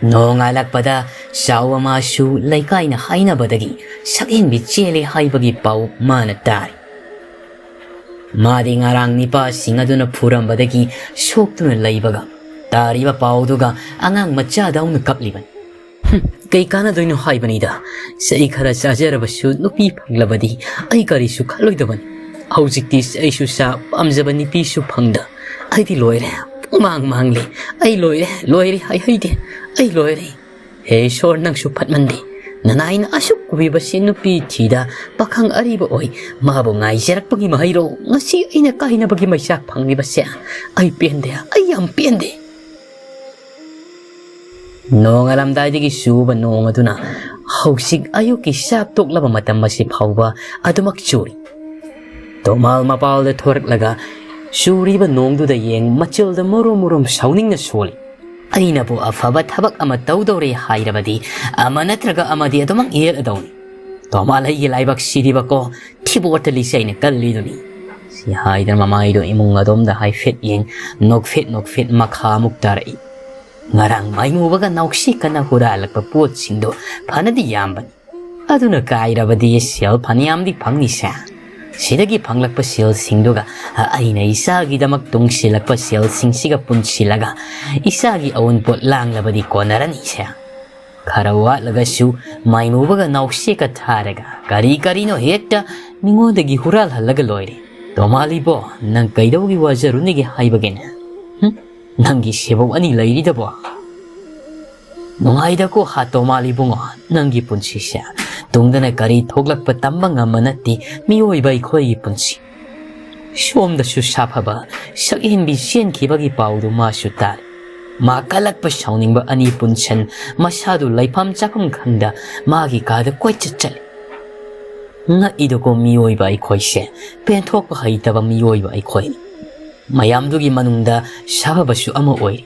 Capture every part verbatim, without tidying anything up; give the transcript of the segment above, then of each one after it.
ꯅꯣꯡꯉꯥꯜꯂꯛꯄꯗ ꯆꯥꯎꯕ ꯃꯥꯁꯨ ꯂꯩꯀꯥꯏꯅ ꯍꯥꯏꯅꯕꯗꯒꯤ ꯁꯛꯍꯦꯟꯕꯤ ꯆꯦꯜꯂꯦ ꯍꯥꯏꯕꯒꯤ ꯄꯥꯎ ꯃꯥꯅ ꯇꯥꯔꯦ꯫ ꯃꯥꯗꯤ ꯉꯔꯥꯡ ꯅꯤꯄꯥꯁꯤꯡ ꯑꯗꯨꯅ ꯐꯨꯔꯝꯕꯗꯒꯤ ꯁꯣꯛꯇꯨꯅ ꯂꯩꯕꯒ ꯇꯥꯔꯤꯕ ꯄꯥꯎꯗꯨꯒ ꯑꯉꯥꯡ ꯃꯆꯥꯗꯧꯅ ꯀꯞꯂꯤꯕꯅꯤ꯫ "ꯍꯨꯝ, ꯀꯩ ꯀꯥꯟꯅꯗꯣꯏꯅꯣ ꯍꯥꯏꯕꯅꯤꯗ, ꯆꯩ ꯈꯔ ꯆꯥꯖꯔꯕꯁꯨ ꯅꯨꯄꯤ ꯐꯪꯂꯕꯗꯤ ꯑꯩ ꯀꯔꯤꯁꯨ ꯈꯜꯂꯣꯏꯗꯕꯅꯤ꯫ ꯍꯧꯖꯤꯛꯇꯤ ꯆꯩꯁꯨ ꯆꯥ, ꯄꯥꯝꯖꯕ ꯅꯨꯄꯤꯁꯨ ꯐꯪꯗ꯫ ꯑꯩꯗꯤ ꯂꯣꯏꯔꯦ, ꯄꯨꯡꯃꯥꯡ ꯃꯥꯡꯂꯦ꯫ ꯑꯩ ꯂꯣꯏꯔꯦ, ꯂꯣꯏꯔꯦ, ꯍꯥꯏꯍꯩꯗꯦ꯫ ꯑꯩ ꯂꯣꯏꯔꯦ꯫ ꯍꯦ ꯏꯁꯣꯔ, ꯅꯪꯁꯨ ꯐꯠꯃꯟꯗꯦ꯫ ꯅꯅꯥꯏꯅ ꯑꯁꯨꯛ ꯀꯨꯏꯕꯁꯤ ꯅꯨꯄꯤ ꯊꯤꯗ ꯄꯥꯈꯪ ꯑꯔꯤꯕ ꯑꯣꯏ꯫ ꯃꯥꯕꯨ ꯉꯥꯏꯖꯔꯛꯄꯒꯤ ꯃꯍꯩꯔꯣ ꯉꯁꯤ ꯑꯩꯅ ꯀꯥꯏꯅꯕꯒꯤ ꯃꯩꯆꯥꯛ ꯐꯪꯂꯤꯕꯁꯦ? ꯑꯩ ꯄꯦꯟꯗꯦ, ꯑꯩ ꯌꯥꯝ ꯄꯦꯟꯗꯦ"꯫ ꯅꯣꯡꯉꯥꯜꯂꯝꯗꯥꯏꯗꯒꯤ ꯆꯨꯕ ꯅꯣꯡ ꯑꯗꯨꯅ ꯍꯧꯖꯤꯛ ꯑꯌꯨꯛꯀꯤ ꯆꯥꯛ ꯇꯣꯛꯂꯕ ꯃꯇꯝ ꯑꯁꯤ ꯐꯥꯎꯕ ꯑꯗꯨꯃꯛ ꯆꯨꯔꯤ꯫ ꯇꯣꯃꯥꯜ ꯃꯄꯥꯜꯗ ꯊꯣꯔꯛꯂꯒ ꯆꯨꯔꯤꯕ ꯅꯣꯡꯗꯨꯗ ꯌꯦꯡ ꯃꯆꯤꯜꯗ ꯃꯨꯔꯨꯝ ꯃꯨꯔꯨꯝ ꯁꯥꯎꯅꯤꯡꯅ ꯁꯣꯜꯂꯤ꯫ "ꯑꯩꯅꯕꯨ ꯑꯐꯕ ꯊꯕꯛ ꯑꯃ ꯇꯧꯗꯧꯔꯦ ꯍꯥꯏꯔꯕꯗꯤ ꯑꯃ ꯅꯠꯇ꯭ꯔꯒ ꯑꯃꯗꯤ ꯑꯗꯨꯃꯛ ꯌꯦꯠꯂꯗꯧꯅꯤ꯫ ꯇꯣꯃꯥꯜ, ꯑꯩꯒꯤ ꯂꯥꯏꯕꯛ ꯁꯤꯗꯤꯕꯀꯣ, ꯊꯤꯕꯣꯠꯇ ꯂꯤꯁꯤ ꯑꯩꯅ ꯀꯜꯂꯤꯗꯨꯅꯤ"꯫ ꯁꯤ ꯍꯥꯏꯗꯅ ꯃꯃꯥꯏꯗꯣ ꯏꯃꯨꯡ ꯑꯗꯣꯝꯗ ꯍꯥꯏꯐꯦꯠ ꯌꯦꯡ, ꯅꯣꯛꯐꯦꯠ ꯅꯣꯛꯐꯦꯠ ꯃꯈꯥ ꯑꯃꯨꯛ ꯇꯥꯔꯛꯏ꯫ "ꯉꯔꯥꯡ ꯃꯥꯏꯃꯨꯕꯒ ꯅꯥꯎꯁꯦꯛꯀꯅ ꯍꯨꯔꯥꯜꯂꯛꯄ ꯄꯣꯠꯁꯤꯡꯗꯣ ꯐꯅꯗꯤ ꯌꯥꯝꯕꯅꯤ꯫ ꯑꯗꯨꯅ ꯀꯥꯏꯔꯕꯗꯤ ꯁꯦꯜ ꯐꯅꯌꯥꯝꯗꯤ ꯐꯪꯅꯤꯁꯦ꯫ ꯁꯤꯗꯒꯤ ꯐꯪꯂꯛꯄ ꯁꯦꯜꯁꯤꯡꯗꯨꯒ ꯑꯩꯅ ꯏꯆꯥꯒꯤꯗꯃꯛ ꯇꯨꯡꯁꯤꯜꯂꯛꯄ ꯁꯦꯜꯁꯤꯡꯁꯤꯒ ꯄꯨꯟꯁꯤꯜꯂꯒ ꯏꯆꯥꯒꯤ ꯑꯑꯣꯟꯄꯣꯠ ꯂꯥꯡꯂꯕꯗꯤ ꯀꯣꯟꯅꯔꯅꯤꯁꯦ꯫ ꯈꯔ ꯋꯥꯠꯂꯒꯁꯨ ꯃꯥꯏꯃꯨꯕꯒ ꯅꯥꯎꯁꯦꯛꯀ ꯊꯥꯔꯒ ꯀꯔꯤ ꯀꯔꯤꯅꯣ ꯍꯦꯛꯇ ꯃꯤꯉꯣꯟꯗꯒꯤ ꯍꯨꯔꯥꯜꯍꯜꯂꯒ ꯂꯣꯏꯔꯦ꯫ ꯇꯣꯃꯥꯂꯤꯕꯣ, ꯅꯪ ꯀꯩꯗꯧꯕꯒꯤ ꯋꯥꯖꯔꯨꯅꯤꯒꯦ ꯍꯥꯏꯕꯒꯤꯅꯦ? ꯍꯨꯝ? ꯅꯪꯒꯤ ꯁꯦꯕꯣꯛ ꯑꯅꯤ ꯂꯩꯔꯤꯗꯕꯣ? ꯅꯨꯡꯉꯥꯏꯗꯀꯣ ꯍꯥ ꯇꯣꯃꯥꯜ ꯏꯕꯨꯡꯉꯣ, ꯅꯪꯒꯤ ꯄꯨꯟꯁꯤꯁꯦ꯫ ꯇꯨꯡꯗꯅ ꯀꯔꯤ ꯊꯣꯛꯂꯛꯄ ꯇꯝꯕ ꯉꯝꯕ ꯅꯠꯇꯦ ꯃꯤꯑꯣꯏꯕ ꯑꯩꯈꯣꯏꯒꯤ ꯄꯨꯟꯁꯤ꯫ ꯁꯣꯝꯗꯁꯨ ꯁꯥꯐꯕ ꯁꯛꯍꯦꯟꯕꯤ ꯆꯦꯟꯈꯤꯕꯒꯤ ꯄꯥꯎꯗꯨ ꯃꯥꯁꯨ ꯇꯥꯔꯦ꯫ ꯃꯥ ꯀꯜꯂꯛꯄ ꯁꯥꯎꯅꯤꯡꯕ ꯑꯅꯤ ꯄꯨꯟꯁꯟ ꯃꯁꯥꯗꯨ ꯂꯩꯐꯝ ꯆꯥꯐꯝ ꯈꯪꯗ ꯃꯥꯒꯤ ꯀꯥꯗ ꯀꯣꯏꯆꯠ ꯆꯠꯂꯤ꯫ ꯉꯛꯏꯗꯀꯣ ꯃꯤꯑꯣꯏꯕ ꯑꯩꯈꯣꯏꯁꯦ, ꯄꯦꯟꯊꯣꯛꯄ ꯍꯩꯇꯕ ꯃꯤꯑꯣꯏꯕ ꯑꯩꯈꯣꯏꯅꯤ꯫ ꯃꯌꯥꯝꯗꯨꯒꯤ ꯃꯅꯨꯡꯗ ꯁꯥꯐꯕꯁꯨ ꯑꯃ ꯑꯣꯏꯔꯤ꯫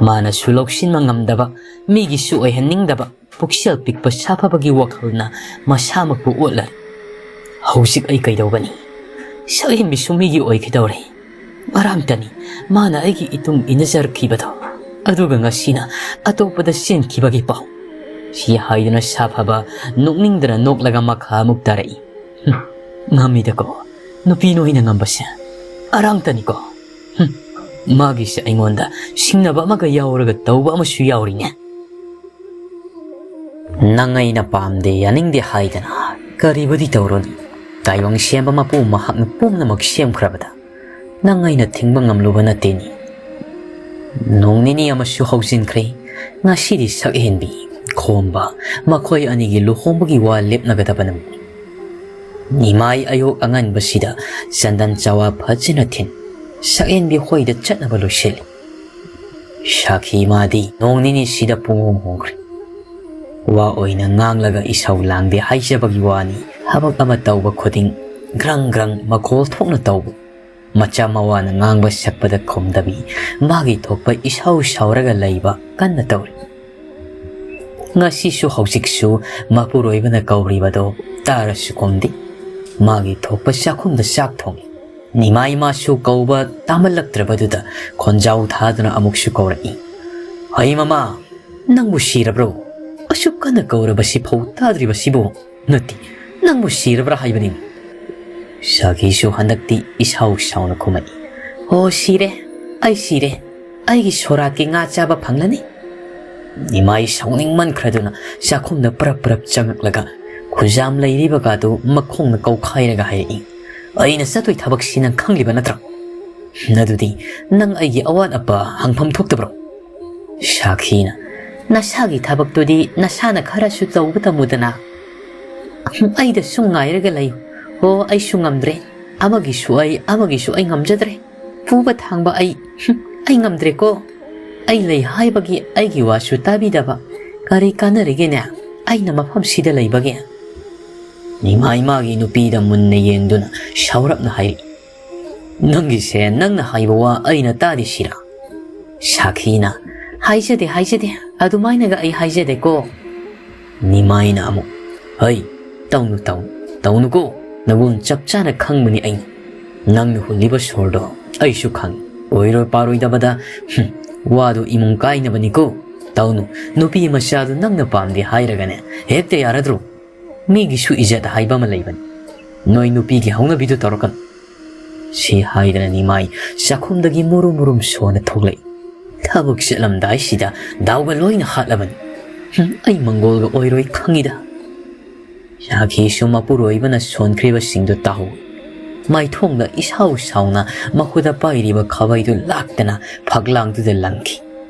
ꯃꯥꯅꯁꯨ ꯂꯧꯁꯤꯟꯕ ꯉꯝꯗꯕ, ꯃꯤꯒꯤꯁꯨ ꯑꯣꯏꯍꯟꯅꯤꯡꯗꯕ ꯄꯨꯛꯆꯦꯜ ꯄꯤꯛꯄ ꯁꯥꯐꯕꯒꯤ ꯋꯥꯈꯜꯅ ꯃꯁꯥꯃꯛꯄꯨ ꯑꯣꯠꯂꯔꯦ꯫ ꯍꯧꯖꯤꯛ ꯑꯩ ꯀꯩꯗꯧꯒꯅꯤ? ꯁꯛꯍꯦꯟꯕꯤꯁꯨ ꯃꯤꯒꯤ ꯑꯣꯏꯒꯗꯧꯔꯦ꯫ ꯃꯔꯝꯇꯅꯤ ꯃꯥꯅ ꯑꯩꯒꯤ ꯏꯇꯨꯡ ꯏꯟꯅꯖꯔꯛꯈꯤꯕꯗꯣ꯫ ꯑꯗꯨꯒ ꯉꯁꯤꯅ ꯑꯇꯣꯞꯄꯗ ꯆꯦꯟꯈꯤꯕꯒꯤ ꯄꯥꯎ꯫ ꯁꯤ ꯍꯥꯏꯗꯨꯅ ꯁꯥꯐꯕ ꯅꯣꯛꯅꯤꯡꯗꯅ ꯅꯣꯛꯂꯒ ꯃꯈꯥ ꯑꯃꯨꯛ ꯇꯥꯔꯛꯏ꯫ "ꯍꯨꯝ, ꯉꯝꯃꯤꯗꯀꯣ, ꯅꯨꯄꯤ ꯅꯣꯏꯅ ꯉꯝꯕꯁꯦ꯫ ꯑꯔꯥꯡꯇꯅꯤꯀꯣ꯫ ꯍꯨꯝ, ꯃꯥꯒꯤꯁꯦ ꯑꯩꯉꯣꯟꯗ ꯁꯤꯡꯅꯕ ꯑꯃꯒ ꯌꯥꯎꯔꯒ ꯇꯧꯕ ꯑꯃꯁꯨ ꯌꯥꯎꯔꯤꯅꯦ꯫ ꯅꯪ ꯑꯩꯅ ꯄꯥꯝꯗꯦ ꯌꯥꯅꯤꯡꯗꯦ ꯍꯥꯏꯗꯅ ꯀꯔꯤꯕꯨꯗꯤ ꯇꯧꯔꯨꯅꯤ? ꯇꯥꯏꯕꯪ ꯁꯦꯝꯕ ꯃꯄꯨ ꯃꯍꯥꯛꯅ ꯄꯨꯝꯅꯃꯛ ꯁꯦꯝꯈ꯭ꯔꯕꯗ ꯅꯪ ꯑꯩꯅ ꯊꯤꯡꯕ ꯉꯝꯂꯨꯕ ꯅꯠꯇꯦꯅꯤ"꯫ ꯅꯣꯡ ꯅꯤꯅꯤ ꯑꯃꯁꯨ ꯍꯧꯖꯤꯟꯈ꯭ꯔꯦ꯫ ꯉꯁꯤꯗꯤ ꯁꯛꯍꯦꯟꯕꯤ ꯈꯣꯝꯕ ꯃꯈꯣꯏ ꯑꯅꯤꯒꯤ ꯂꯨꯍꯣꯡꯕꯒꯤ ꯋꯥ ꯂꯦꯞꯅꯒꯗꯕ ꯅꯨꯃꯤꯠ꯫ ꯅꯤꯃꯥꯏ ꯑꯌꯣꯛ ꯑꯉꯟꯕꯁꯤꯗ ꯆꯟꯗꯟ ꯆꯋꯥ ꯐꯖꯅ ꯊꯤꯟ, ꯁꯛꯍꯦꯟꯕꯤ ꯍꯣꯏꯗ ꯆꯠꯅꯕ ꯂꯣꯏꯁꯤꯜꯂꯤ꯫ ꯁꯥꯈꯤ ꯃꯥꯗꯤ ꯅꯣꯡ ꯅꯤꯅꯤꯁꯤꯗ ꯄꯨꯡꯍꯣꯡ ꯍꯣꯡꯈ꯭ꯔꯦ꯫ ꯋꯥ ꯑꯣꯏꯅ ꯉꯥꯡꯂꯒ ꯏꯁꯧ ꯂꯥꯡꯗꯦ ꯍꯥꯏꯖꯕꯒꯤ ꯋꯥꯅꯤ, ꯊꯕꯛ ꯑꯃ ꯇꯧꯕ ꯈꯨꯗꯤꯡ ꯒ꯭ꯔꯪ ꯒ꯭ꯔꯪ ꯃꯈꯣꯜ ꯊꯣꯛꯅ ꯇꯧꯕ꯫ ꯃꯆꯥ ꯃꯋꯥꯅ ꯉꯥꯡꯕ ꯁꯛꯄꯗ ꯈꯨꯝꯗꯕꯤ, ꯃꯥꯒꯤ ꯊꯣꯛꯄ ꯏꯁꯧ ꯁꯥꯎꯔꯒ ꯂꯩꯕ ꯀꯟꯅ ꯇꯧꯔꯤ꯫ ꯉꯁꯤꯁꯨ ꯍꯧꯖꯤꯛꯁꯨ ꯃꯄꯨꯔꯣꯏꯕꯅ ꯀꯧꯔꯤꯕꯗꯣ ꯇꯥꯔꯁꯨ ꯈꯨꯝꯗꯦ꯫ ꯃꯥꯒꯤ ꯊꯣꯛꯄ ꯆꯥꯛꯈꯨꯝꯗ ꯆꯥꯛ ꯊꯣꯡꯏ꯫ ꯅꯤꯃꯥꯏ ꯃꯥꯁꯨ ꯀꯧꯕ ꯇꯥꯃꯜꯂꯛꯇ꯭ꯔꯕꯗꯨꯗ ꯈꯣꯟꯖꯥꯎ ꯊꯥꯗꯨꯅ ꯑꯃꯨꯛꯁꯨ ꯀꯧꯔꯛꯏ꯫ "ꯍꯩ ꯃꯃꯥ, ꯅꯪꯕꯨ ꯁꯤꯔꯕ꯭ꯔꯣ? ꯑꯁꯨꯛ ꯀꯟꯅ ꯀꯧꯔꯕꯁꯤꯐꯥꯎ ꯇꯥꯗ꯭ꯔꯤꯕꯁꯤꯕꯨ? ꯅꯠꯇꯦ, ꯅꯪꯕꯨ ꯁꯤꯔꯕ꯭ꯔꯥ ꯍꯥꯏꯕꯅꯤ"꯫ ꯁꯥꯈꯤꯁꯨ ꯍꯟꯗꯛꯇꯤ ꯏꯁꯥꯎ ꯁꯥꯎꯅ ꯈꯨꯝꯃꯛꯏ꯫ "ꯑꯣ, ꯁꯤꯔꯦ, ꯑꯩ ꯁꯤꯔꯦ꯫ ꯑꯩꯒꯤ ꯁꯣꯔꯥꯠꯀꯤ ꯉꯥ ꯆꯥꯕ ꯐꯪꯂꯅꯤ"꯫ ꯅꯤꯃꯥꯏ ꯁꯥꯎꯅꯤꯡꯃꯟꯈ꯭ꯔꯗꯨꯅ ꯆꯥꯛꯈꯨꯝꯗ ꯄꯔꯞ ꯄꯔꯞ ꯆꯪꯉꯛꯂꯒ ꯈꯨꯖꯥꯝ ꯂꯩꯔꯤꯕꯒꯥꯗꯨ ꯃꯈꯣꯡꯅ ꯀꯧꯈꯥꯏꯔꯒ ꯍꯥꯏꯔꯛꯏ꯫ "ꯑꯩꯅ ꯆꯠꯇꯣꯏ ꯊꯕꯛꯁꯤ ꯅꯪ ꯈꯪꯂꯤꯕ ꯅꯠꯇ꯭ꯔꯣ? ꯅꯗꯨꯗꯤ ꯅꯪ ꯑꯩꯒꯤ ꯑꯋꯥꯠ ꯑꯄꯥ ꯍꯪꯐꯝ ꯊꯣꯛꯇꯕ꯭ꯔꯣ?" ꯁꯥꯈꯤꯅ, "ꯅꯁꯥꯒꯤ ꯊꯕꯛꯇꯨꯗꯤ ꯅꯁꯥꯅ ꯈꯔꯁꯨ ꯇꯧꯕ ꯇꯝꯃꯨꯗꯅ꯫ ꯑꯩꯗ ꯁꯨꯝ ꯉꯥꯏꯔꯒ ꯂꯩꯌꯨ꯫ ꯑꯣ, ꯑꯩꯁꯨ ꯉꯝꯗ꯭ꯔꯦ꯫ ꯑꯃꯒꯤꯁꯨ ꯑꯩ, ꯑꯃꯒꯤꯁꯨ ꯑꯩ ꯉꯝꯖꯗ꯭ꯔꯦ꯫ ꯄꯨꯕ ꯊꯥꯡꯕ ꯑꯩ, ꯍꯨꯝ, ꯑꯩ ꯉꯝꯗ꯭ꯔꯦꯀꯣ꯫ ꯑꯩ ꯂꯩ ꯍꯥꯏꯕꯒꯤ ꯑꯩꯒꯤ ꯋꯥꯁꯨ ꯇꯥꯕꯤꯗꯕ꯫ ꯀꯔꯤ ꯀꯥꯟꯅꯔꯤꯒꯦꯅꯦ ꯑꯩꯅ ꯃꯐꯝꯁꯤꯗ ꯂꯩꯕꯒꯦ?" ꯅꯤꯃꯥꯏ ꯃꯥꯒꯤ ꯅꯨꯄꯤꯗ ꯃꯨꯟꯅ ꯌꯦꯡꯗꯨꯅ ꯁꯥꯎꯔꯞꯅ ꯍꯥꯏꯔꯛꯏ꯫ "ꯅꯪꯒꯤꯁꯦ ꯅꯪꯅ ꯍꯥꯏꯕ ꯋꯥ ꯑꯩꯅ ꯇꯥꯗꯦ ꯁꯤꯔꯥ?" ꯁꯥꯈꯤꯅ, "ꯍꯥꯏꯖꯗꯦ, ꯍꯥꯏꯖꯗꯦ, ꯑꯗꯨꯃꯥꯏꯅꯒ ꯑꯩ ꯍꯥꯏꯖꯗꯦꯀꯣ"꯫ ꯅꯤꯃꯥꯏꯅ ꯑꯃꯨꯛ, "ꯍꯩ, ꯇꯧꯅꯨ, ꯇꯧꯅꯨ, ꯇꯧꯅꯨꯀꯣ꯫ ꯅꯒꯨꯟ ꯆꯞ ꯆꯥꯅ ꯈꯪꯕꯅꯤ ꯑꯩꯅ꯫ ꯅꯪꯅ ꯍꯨꯜꯂꯤꯕ ꯁꯣꯔꯗꯣ ꯑꯩꯁꯨ ꯈꯪꯏ꯫ ꯑꯣꯏꯔꯣꯏ ꯄꯥꯔꯣꯏꯗꯕꯗ, ꯍꯨꯝ, "ꯋꯥꯗꯨ ꯏꯃꯨꯡ ꯀꯥꯏꯅꯕꯅꯤꯀꯣ꯫ ꯇꯧꯅꯨ, ꯅꯨꯄꯤ ꯃꯆꯥꯗꯨ ꯅꯪꯅ ꯄꯥꯝꯗꯦ ꯍꯥꯏꯔꯒꯅꯦ ꯍꯦꯛꯇ ꯌꯥꯔꯗ꯭ꯔꯣ? ꯃꯤꯒꯤꯁꯨ ꯏꯖꯠ ꯍꯥꯏꯕ ꯑꯃ ꯂꯩꯕꯅꯤ꯫ ꯅꯣꯏ ꯅꯨꯄꯤꯒꯤ ꯍꯧꯅꯕꯤꯗꯨ ꯇꯧꯔꯛꯀꯅꯨ"꯫ ꯁꯤ ꯍꯥꯏꯗꯅ ꯅꯤꯃꯥꯏ ꯆꯥꯛꯈꯨꯝꯗꯒꯤ ꯃꯨꯔꯨꯝ ꯃꯨꯔꯨꯝ ꯁꯣꯟꯅ ꯊꯣꯛꯂꯛꯏ꯫ "ꯊꯕꯛ ꯆꯠꯂꯝꯗꯥꯏꯁꯤꯗ ꯗꯥꯎꯒ ꯂꯣꯏꯅ ꯍꯥꯠꯂꯕꯅꯤ꯫ ꯍꯨꯝ, ꯑꯩ ꯃꯪꯒꯣꯜꯒ ꯑꯣꯏꯔꯣꯏ ꯈꯪꯉꯤꯗ"꯫ ꯁꯥꯈꯤꯁꯨ ꯃꯄꯨꯔꯣꯏꯕꯅ ꯁꯣꯟꯈ꯭ꯔꯤꯕꯁꯤꯡꯗꯨ ꯇꯥꯍꯧꯏ꯫ ꯃꯥꯏꯊꯣꯡꯗ ꯏꯁꯥꯎ ꯁꯥꯎꯅ ꯃꯈꯨꯠꯇ ꯄꯥꯏꯔꯤꯕ ꯈꯥꯕꯩꯗꯨ ꯂꯥꯛꯇꯅ ꯐꯛꯂꯥꯡꯗꯨꯗ ꯂꯪꯈꯤ꯫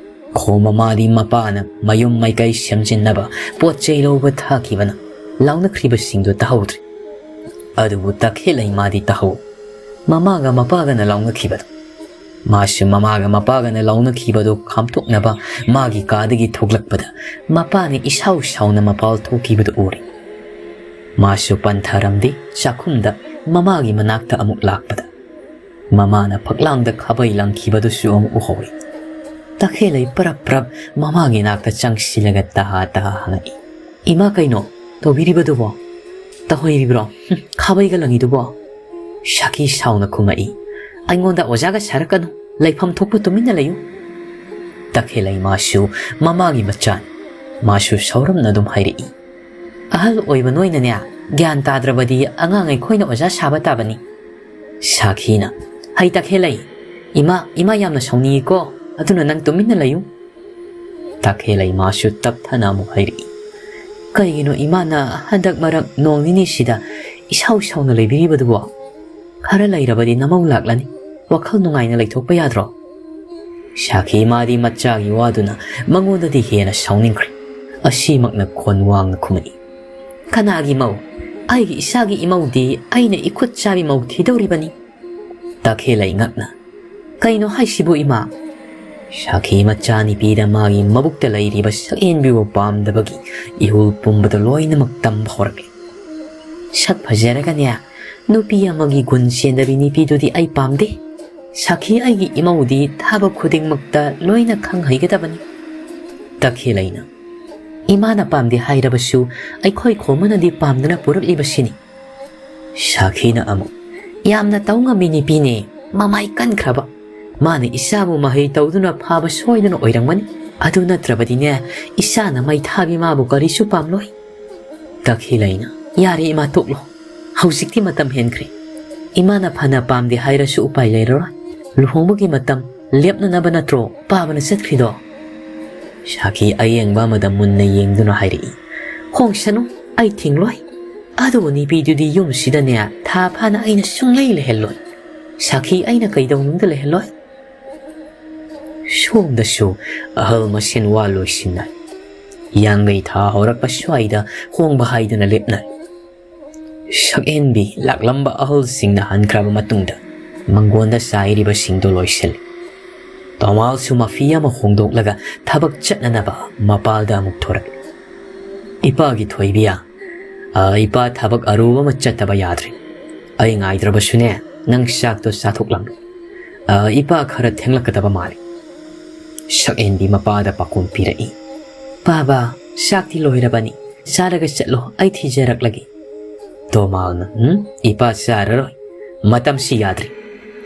ꯈꯣꯝ ꯃꯃꯥꯗꯤ ꯃꯄꯥꯅ ꯃꯌꯨꯝ ꯃꯥꯏꯀꯩ ꯁꯦꯝꯖꯤꯟꯅꯕ ꯄꯣꯠ ꯆꯩ ꯂꯧꯕ ꯊꯥꯈꯤꯕꯅ ꯂꯥꯎꯅꯈ꯭ꯔꯤꯕꯁꯤꯡꯗꯨ ꯇꯥꯍꯧꯗ꯭ꯔꯦ꯫ ꯑꯗꯨꯕꯨ ꯇꯈꯦꯜꯂꯩ ꯃꯥꯗꯤ ꯇꯥꯍꯧ꯫ ꯃꯃꯥꯒ ꯃꯄꯥꯒꯅ ꯂꯥꯎꯅꯈꯤꯕꯗꯨ꯫ ꯃꯥꯁꯨ ꯃꯃꯥꯒ ꯃꯄꯥꯒꯅ ꯂꯥꯎꯅꯈꯤꯕꯗꯨ ꯈꯥꯝꯇꯣꯛꯅꯕ ꯃꯥꯒꯤ ꯀꯥꯗꯒꯤ ꯊꯣꯛꯂꯛꯄꯗ ꯃꯄꯥꯅ ꯏꯁꯥꯎ ꯁꯥꯎꯅ ꯃꯄꯥꯜ ꯊꯣꯛꯈꯤꯕꯗꯨ ꯎꯔꯦ꯫ ꯃꯥꯁꯨ ꯄꯟꯊꯔꯝꯗꯦ꯫ ꯆꯥꯛꯈꯨꯝꯗ ꯃꯃꯥꯒꯤ ꯃꯅꯥꯛꯇ ꯑꯃꯨꯛ ꯂꯥꯛꯄꯗ ꯃꯃꯥꯅ ꯐꯛꯂꯥꯡꯗ ꯈꯥꯕꯩ ꯂꯪꯈꯤꯕꯗꯨꯁꯨ ꯑꯃꯨꯛ ꯎꯍꯧꯔꯦ꯫ ꯇꯈꯦꯜꯂꯩ ꯄꯔꯞ ꯄꯔꯞ ꯃꯃꯥꯒꯤ ꯅꯥꯛꯇ ꯆꯪꯁꯤꯜꯂꯒ ꯇꯍꯥ ꯇꯍꯥ ꯍꯪꯉꯛꯏ, "ꯏꯃꯥ, ꯀꯩꯅꯣ ꯇꯧꯕꯤꯔꯤꯕꯗꯨꯕꯣ? ꯇꯧꯍꯩꯔꯤꯕ꯭ꯔꯣ? ꯍꯨꯝ, ꯈꯥꯕꯩꯒ ꯂꯪꯉꯤꯗꯨꯕꯣ?" ꯁꯥꯈꯤ ꯁꯥꯎꯅ ꯈꯨꯝꯃꯛꯏ, "ꯑꯩꯉꯣꯟꯗ ꯑꯣꯖꯥꯒ ꯁꯥꯔꯛꯀꯅꯨ, ꯂꯩꯐꯝ ꯊꯣꯛꯄ ꯇꯨꯃꯤꯟꯅ ꯂꯩꯌꯨ"꯫ ꯇꯈꯦꯜꯂꯩ ꯃꯥꯁꯨ ꯃꯃꯥꯒꯤ ꯃꯆꯥꯅꯤ꯫ ꯃꯥꯁꯨ ꯁꯥꯎꯔꯝꯅ ꯑꯗꯨꯝ ꯍꯥꯏꯔꯛꯏ, "ꯑꯍꯜ ꯑꯣꯏꯕ ꯅꯣꯏꯅꯅꯦ, ꯒ꯭ꯌꯥꯟ ꯇꯥꯗ꯭ꯔꯕꯗꯤ ꯑꯉꯥꯡ ꯑꯩꯈꯣꯏꯅ ꯑꯣꯖꯥ ꯁꯥꯕ ꯇꯥꯕꯅꯤ"꯫ ꯁꯥꯈꯤꯅ, "ꯍꯩ ꯇꯈꯦꯜꯂꯩ, ꯏꯃꯥ, ꯏꯃꯥ ꯌꯥꯝꯅ ꯁꯥꯎꯅꯤꯡꯉꯤꯀꯣ, ꯑꯗꯨꯅ ꯅꯪ ꯇꯨꯃꯤꯟꯅ ꯂꯩꯌꯨ"꯫ ꯇꯈꯦꯜꯂꯩ ꯃꯥꯁꯨ ꯇꯞꯊꯅ ꯑꯃꯨꯛ ꯍꯥꯏꯔꯛꯏ, "ꯀꯩꯒꯤꯅꯣ ꯏꯃꯥꯅ ꯍꯟꯗꯛ ꯃꯔꯛ ꯅꯣꯡ ꯅꯤꯅꯤꯁꯤꯗ ꯏꯁꯥꯎ ꯁꯥꯎꯅ ꯂꯩꯕꯤꯔꯤꯕꯗꯨꯕꯣ? ꯈꯔ ꯂꯩꯔꯕꯗꯤ ꯅꯃꯧ ꯂꯥꯛꯂꯅꯤ, ꯋꯥꯈꯜ ꯅꯨꯡꯉꯥꯏꯅ ꯂꯩꯊꯣꯛꯄ ꯌꯥꯗ꯭ꯔꯣ?" ꯁꯥꯈꯤ ꯃꯥꯗꯤ ꯃꯆꯥꯒꯤ ꯋꯥꯗꯨꯅ ꯃꯉꯣꯟꯗꯗꯤ ꯍꯦꯟꯅ ꯁꯥꯎꯅꯤꯡꯈ꯭ꯔꯦ꯫ ꯑꯁꯤꯃꯛꯅ ꯈꯣꯟ ꯋꯥꯡꯅ ꯈꯨꯝꯃꯛꯏ, "ꯀꯅꯥꯒꯤ ꯃꯧ? ꯑꯩꯒꯤ ꯏꯆꯥꯒꯤ ꯏꯃꯧꯗꯤ ꯑꯩꯅ ꯏꯈꯨꯠ ꯆꯥꯕꯤ ꯃꯧ ꯊꯤꯗꯧꯔꯤꯕꯅꯤ"꯫ ꯇꯈꯦꯜꯂꯩ ꯉꯛꯅ, "ꯀꯩꯅꯣ ꯍꯥꯏꯁꯤꯕꯨ ꯏꯃꯥ?" ꯁꯥꯈꯤ ꯃꯆꯥꯅꯤꯄꯤꯗ ꯃꯥꯒꯤ ꯃꯕꯨꯛꯇ ꯂꯩꯔꯤꯕ ꯁꯛꯍꯦꯟꯕꯤꯕꯨ ꯄꯥꯝꯗꯕꯒꯤ ꯏꯍꯨꯜ ꯄꯨꯝꯕꯗ ꯂꯣꯏꯅꯃꯛ ꯇꯝꯕ ꯍꯧꯔꯛꯂꯦ꯫ "ꯁꯛ ꯐꯖꯔꯒꯅꯦ, ꯅꯨꯄꯤ ꯑꯃꯒꯤ ꯒꯨꯟ ꯆꯦꯟꯗꯕꯤ ꯅꯨꯄꯤꯗꯨꯗꯤ ꯑꯩ ꯄꯥꯝꯗꯦ꯫ ꯁꯥꯈꯤ ꯑꯩꯒꯤ ꯏꯃꯧꯗꯤ ꯊꯕꯛ ꯈꯨꯗꯤꯡꯃꯛꯇ ꯂꯣꯏꯅ ꯈꯪ ꯍꯩꯒꯗꯕꯅꯤ"꯫ ꯇꯈꯦꯜꯂꯩꯅ, "ꯏꯃꯥꯅ ꯄꯥꯝꯗꯦ ꯍꯥꯏꯔꯕꯁꯨ ꯑꯩꯈꯣꯏ ꯈꯣꯝꯕꯅꯗꯤ ꯄꯥꯝꯗꯅ ꯄꯨꯔꯛꯂꯤꯕꯁꯤꯅꯤ"꯫ ꯁꯥꯈꯤꯅ ꯑꯃꯨꯛ, "ꯌꯥꯝꯅ ꯇꯧ ꯉꯝꯃꯤ ꯅꯨꯄꯤꯅꯦ, ꯃꯃꯥꯏ ꯀꯟꯈ꯭ꯔꯕ꯫ ꯃꯥꯅ ꯏꯆꯥꯕꯨ ꯃꯍꯩ ꯇꯧꯗꯨꯅ ꯐꯥꯕ ꯁꯣꯏꯗꯅ ꯑꯣꯏꯔꯝꯒꯅꯤ꯫ ꯑꯗꯨ ꯅꯠꯇ꯭ꯔꯕꯗꯤꯅꯦ, ꯏꯆꯥꯅ ꯃꯩ ꯊꯥꯕꯤ ꯃꯥꯕꯨ ꯀꯔꯤꯁꯨ ꯄꯥꯝꯂꯣꯏ꯫ ꯇꯈꯦꯜꯂꯩꯅ, "ꯌꯥꯔꯦ ꯏꯃꯥ, ꯇꯣꯛꯂꯣ꯫ ꯍꯧꯖꯤꯛꯇꯤ ꯃꯇꯝ ꯍꯦꯟꯈ꯭ꯔꯦ꯫ ꯏꯃꯥꯅ ꯐꯅ ꯄꯥꯝꯗꯦ ꯍꯥꯏꯔꯁꯨ ꯎꯄꯥꯏ ꯂꯩꯔꯔꯣꯏ꯫ ꯂꯨꯍꯣꯡꯕꯒꯤ ꯃꯇꯝ ꯂꯦꯞꯅꯅꯕ ꯅꯠꯇ꯭ꯔꯣ ꯄꯥꯕꯅ ꯆꯠꯈ꯭ꯔꯤꯗꯣ?" ꯁꯥꯈꯤ ꯑꯌꯦꯡꯕ ꯑꯃꯗ ꯃꯨꯟꯅ ꯌꯦꯡꯗꯨꯅ ꯍꯥꯏꯔꯛꯏ꯫ "ꯍꯣꯡꯁꯅꯨ, ꯑꯩ ꯊꯤꯡꯂꯣꯏ꯫ ꯑꯗꯨꯕꯨ ꯅꯨꯄꯤꯗꯨꯗꯤ ꯌꯨꯝꯁꯤꯗꯅꯦ ꯊꯥ ꯐꯥꯅ ꯑꯩꯅ ꯁꯨꯡꯂꯩ ꯂꯩꯍꯜꯂꯣꯏ꯫ ꯁꯥꯈꯤ ꯑꯩꯅ ꯀꯩꯗꯧꯅꯨꯡꯗ ꯂꯩꯍꯜꯂꯣꯏ꯫" ꯁꯣꯝꯗꯁꯨ ꯑꯍꯜ ꯃꯁꯦꯟ ꯋꯥ ꯂꯣꯏꯁꯤꯟꯅꯔꯦ꯫ ꯌꯥꯡꯂꯩ ꯊꯥ ꯍꯧꯔꯛꯄ ꯁ꯭ꯋꯥꯏꯗ ꯍꯣꯡꯕ ꯍꯥꯏꯗꯅ ꯂꯦꯞꯅꯔꯦ꯫ ꯁꯛꯍꯦꯟꯕꯤ ꯂꯥꯛꯂꯝꯕ ꯑꯍꯜꯁꯤꯡꯅ ꯍꯟꯈ꯭ꯔꯕ ꯃꯇꯨꯡꯗ ꯃꯪꯒꯣꯟꯗ ꯆꯥꯏꯔꯤꯕꯁꯤꯡꯗꯨ ꯂꯣꯏꯁꯤꯜꯂꯤ꯫ ꯇꯣꯃꯥꯜꯁꯨ ꯃꯐꯤ ꯑꯃ ꯍꯣꯡꯗꯣꯛꯂꯒ ꯊꯕꯛ ꯆꯠꯅꯅꯕ ꯃꯄꯥꯜꯗ ꯑꯃꯨꯛ ꯊꯣꯔꯛꯂꯤ꯫ "ꯏꯄꯥꯒꯤ ꯊꯣꯏꯕꯤꯌꯥ, ꯑ, ꯏꯄꯥ ꯊꯕꯛ ꯑꯔꯨꯕ ꯑꯃ ꯆꯠꯇꯕ ꯌꯥꯗ꯭ꯔꯦ꯫ ꯑꯩ ꯉꯥꯏꯗ꯭ꯔꯕꯁꯨꯅꯦ, ꯅꯪ ꯆꯥꯛꯇꯣ ꯆꯥꯊꯣꯛꯂꯝꯂꯨ꯫ ꯑ, ꯏꯄꯥ ꯈꯔ ꯊꯦꯡꯂꯛꯀꯗꯕ ꯃꯥꯜꯂꯤ꯫" ꯁꯛꯍꯦꯟꯕꯤ ꯃꯄꯥꯗ ꯄꯥꯎꯈꯨꯝ ꯄꯤꯔꯛꯏ꯫ "ꯄꯥꯕ, ꯆꯥꯛꯇꯤ ꯂꯣꯏꯔꯕꯅꯤ꯫ ꯆꯥꯔꯒ ꯆꯠꯂꯣ, ꯑꯩ ꯊꯤꯖꯔꯛꯂꯒꯦ꯫" ꯇꯣꯃꯥꯜꯅ, "ꯎꯝ, ꯏꯄꯥ ꯆꯥꯔꯔꯣꯏ꯫ ꯃꯇꯝꯁꯤ ꯌꯥꯗ꯭ꯔꯤ꯫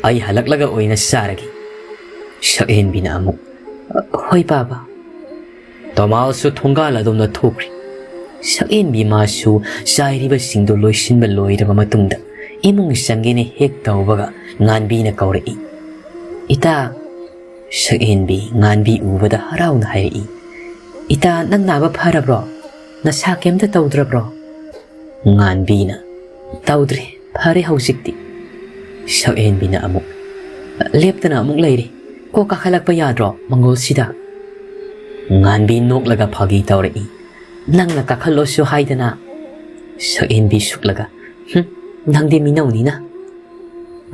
ꯑꯩ ꯍꯜꯂꯛꯂꯒ ꯑꯣꯏꯅ ꯆꯥꯔꯒꯦ꯫" ꯁꯛꯍꯦꯟꯕꯤꯅ ꯑꯃꯨꯛ, "ꯍꯣꯏ ꯄꯥꯕ꯫" ꯇꯣꯃꯥꯜꯁꯨ ꯊꯣꯡꯒꯥꯜ ꯑꯗꯣꯝꯗ ꯊꯣꯛꯈ꯭ꯔꯤ꯫ ꯁꯛꯍꯦꯟꯕꯤ ꯃꯥꯁꯨ ꯆꯥꯏꯔꯤꯕꯁꯤꯡꯗꯨ ꯂꯣꯏꯁꯤꯟꯕ ꯂꯣꯏꯔꯕ ꯃꯇꯨꯡꯗ ꯏꯃꯨꯡ ꯆꯪꯒꯦꯅ ꯍꯦꯛ ꯇꯧꯕꯒ ꯉꯥꯟꯕꯤꯅ ꯀꯧꯔꯛꯏ꯫ "ꯏꯇꯥ!" ꯁꯛꯍꯦꯟꯕꯤ ꯉꯥꯟꯕꯤ ꯎꯕꯗ ꯍꯔꯥꯎꯅ ꯍꯥꯏꯔꯛꯏ꯫ "ꯏꯇꯥ, ꯅꯪ ꯅꯥꯕ ꯐꯔꯕ꯭ꯔꯣ? ꯅꯁꯥ ꯀꯩꯝꯇ ꯇꯧꯗ꯭ꯔꯕ꯭ꯔꯣ?" ꯉꯥꯟꯕꯤꯅ, "ꯇꯧꯗ꯭ꯔꯦ, ꯐꯔꯦ ꯍꯧꯖꯤꯛꯇꯤ꯫" ꯁꯛꯍꯦꯟꯕꯤꯅ ꯑꯃꯨꯛ, "ꯂꯦꯞꯇꯅ ꯑꯃꯨꯛ ꯂꯩꯔꯦ꯫ ꯀꯣꯛ ꯀꯥꯈꯠꯂꯛꯄ ꯌꯥꯗ꯭ꯔꯣ ꯃꯪꯒꯣꯜꯁꯤꯗ?" ꯉꯥꯟꯕꯤ ꯅꯣꯛꯂꯒ ꯐꯥꯒꯤ ꯇꯧꯔꯛꯏ꯫ "ꯅꯪꯅ ꯀꯥꯈꯠꯂꯣꯁꯨ ꯍꯥꯏꯗꯅ꯫" ꯁꯛꯍꯦꯟꯕꯤ ꯁꯨꯛꯂꯒ, "ꯍꯨꯝ, ꯅꯪꯗꯤ ꯃꯤꯅꯧꯅꯤꯅ꯫"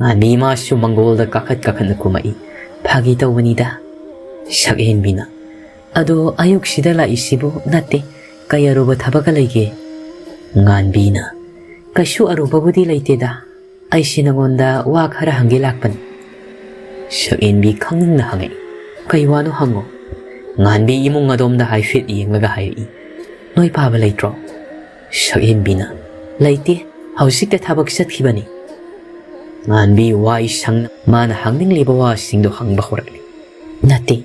ꯉꯥꯟꯕꯤ ꯃꯥꯁꯨ ꯃꯪꯒꯣꯜꯗ ꯀꯥꯈꯠ ꯀꯥꯈꯠꯅ ꯀꯨꯝꯃꯛꯏ꯫ "ꯐꯥꯒꯤ ꯇꯧꯕꯅꯤꯗ꯫" ꯁꯛꯍꯦꯟꯕꯤꯅ, "ꯑꯗꯣ ꯑꯌꯨꯛꯁꯤꯗ ꯂꯥꯛꯏꯁꯤꯕꯨ ꯅꯠꯇꯦ, ꯀꯩ ꯑꯔꯨꯕ ꯊꯕꯛꯀ ꯂꯩꯒꯦ?" ꯉꯥꯟꯕꯤꯅ, "ꯀꯩꯁꯨ ꯑꯔꯨꯕꯕꯨꯗꯤ ꯂꯩꯇꯦꯗ, ꯑꯩꯁꯦ ꯅꯉꯣꯟꯗ ꯋꯥ ꯈꯔ ꯍꯪꯒꯦ ꯂꯥꯛꯄꯅꯤ꯫" ꯁꯛꯍꯦꯟꯕꯤ ꯈꯪꯅꯤꯡꯅ ꯍꯪꯉꯛꯏ꯫ "ꯀꯩ ꯋꯥꯅꯣ ꯍꯪꯉꯣ꯫" ꯉꯥꯟꯕꯤ ꯏꯃꯨꯡ ꯑꯗꯣꯝꯗ ꯍꯥꯏꯐꯦꯠ ꯌꯦꯡꯂꯒ ꯍꯥꯏꯔꯛꯏ꯫ "ꯅꯣꯏ ꯄꯥꯕ ꯂꯩꯇ꯭ꯔꯣ?" ꯁꯛꯍꯦꯟꯕꯤꯅ, "ꯂꯩꯇꯦ, ꯍꯧꯖꯤꯛꯇ ꯊꯕꯛ ꯆꯠꯈꯤꯕꯅꯤ꯫" ꯉꯥꯟꯕꯤ ꯋꯥꯏ ꯁꯪꯅ ꯃꯥꯅ ꯍꯪꯅꯤꯡꯂꯤꯕ ꯋꯥꯁꯤꯡꯗꯣ ꯍꯪꯕ ꯍꯧꯔꯛꯂꯤ꯫ "ꯅꯠꯇꯦ,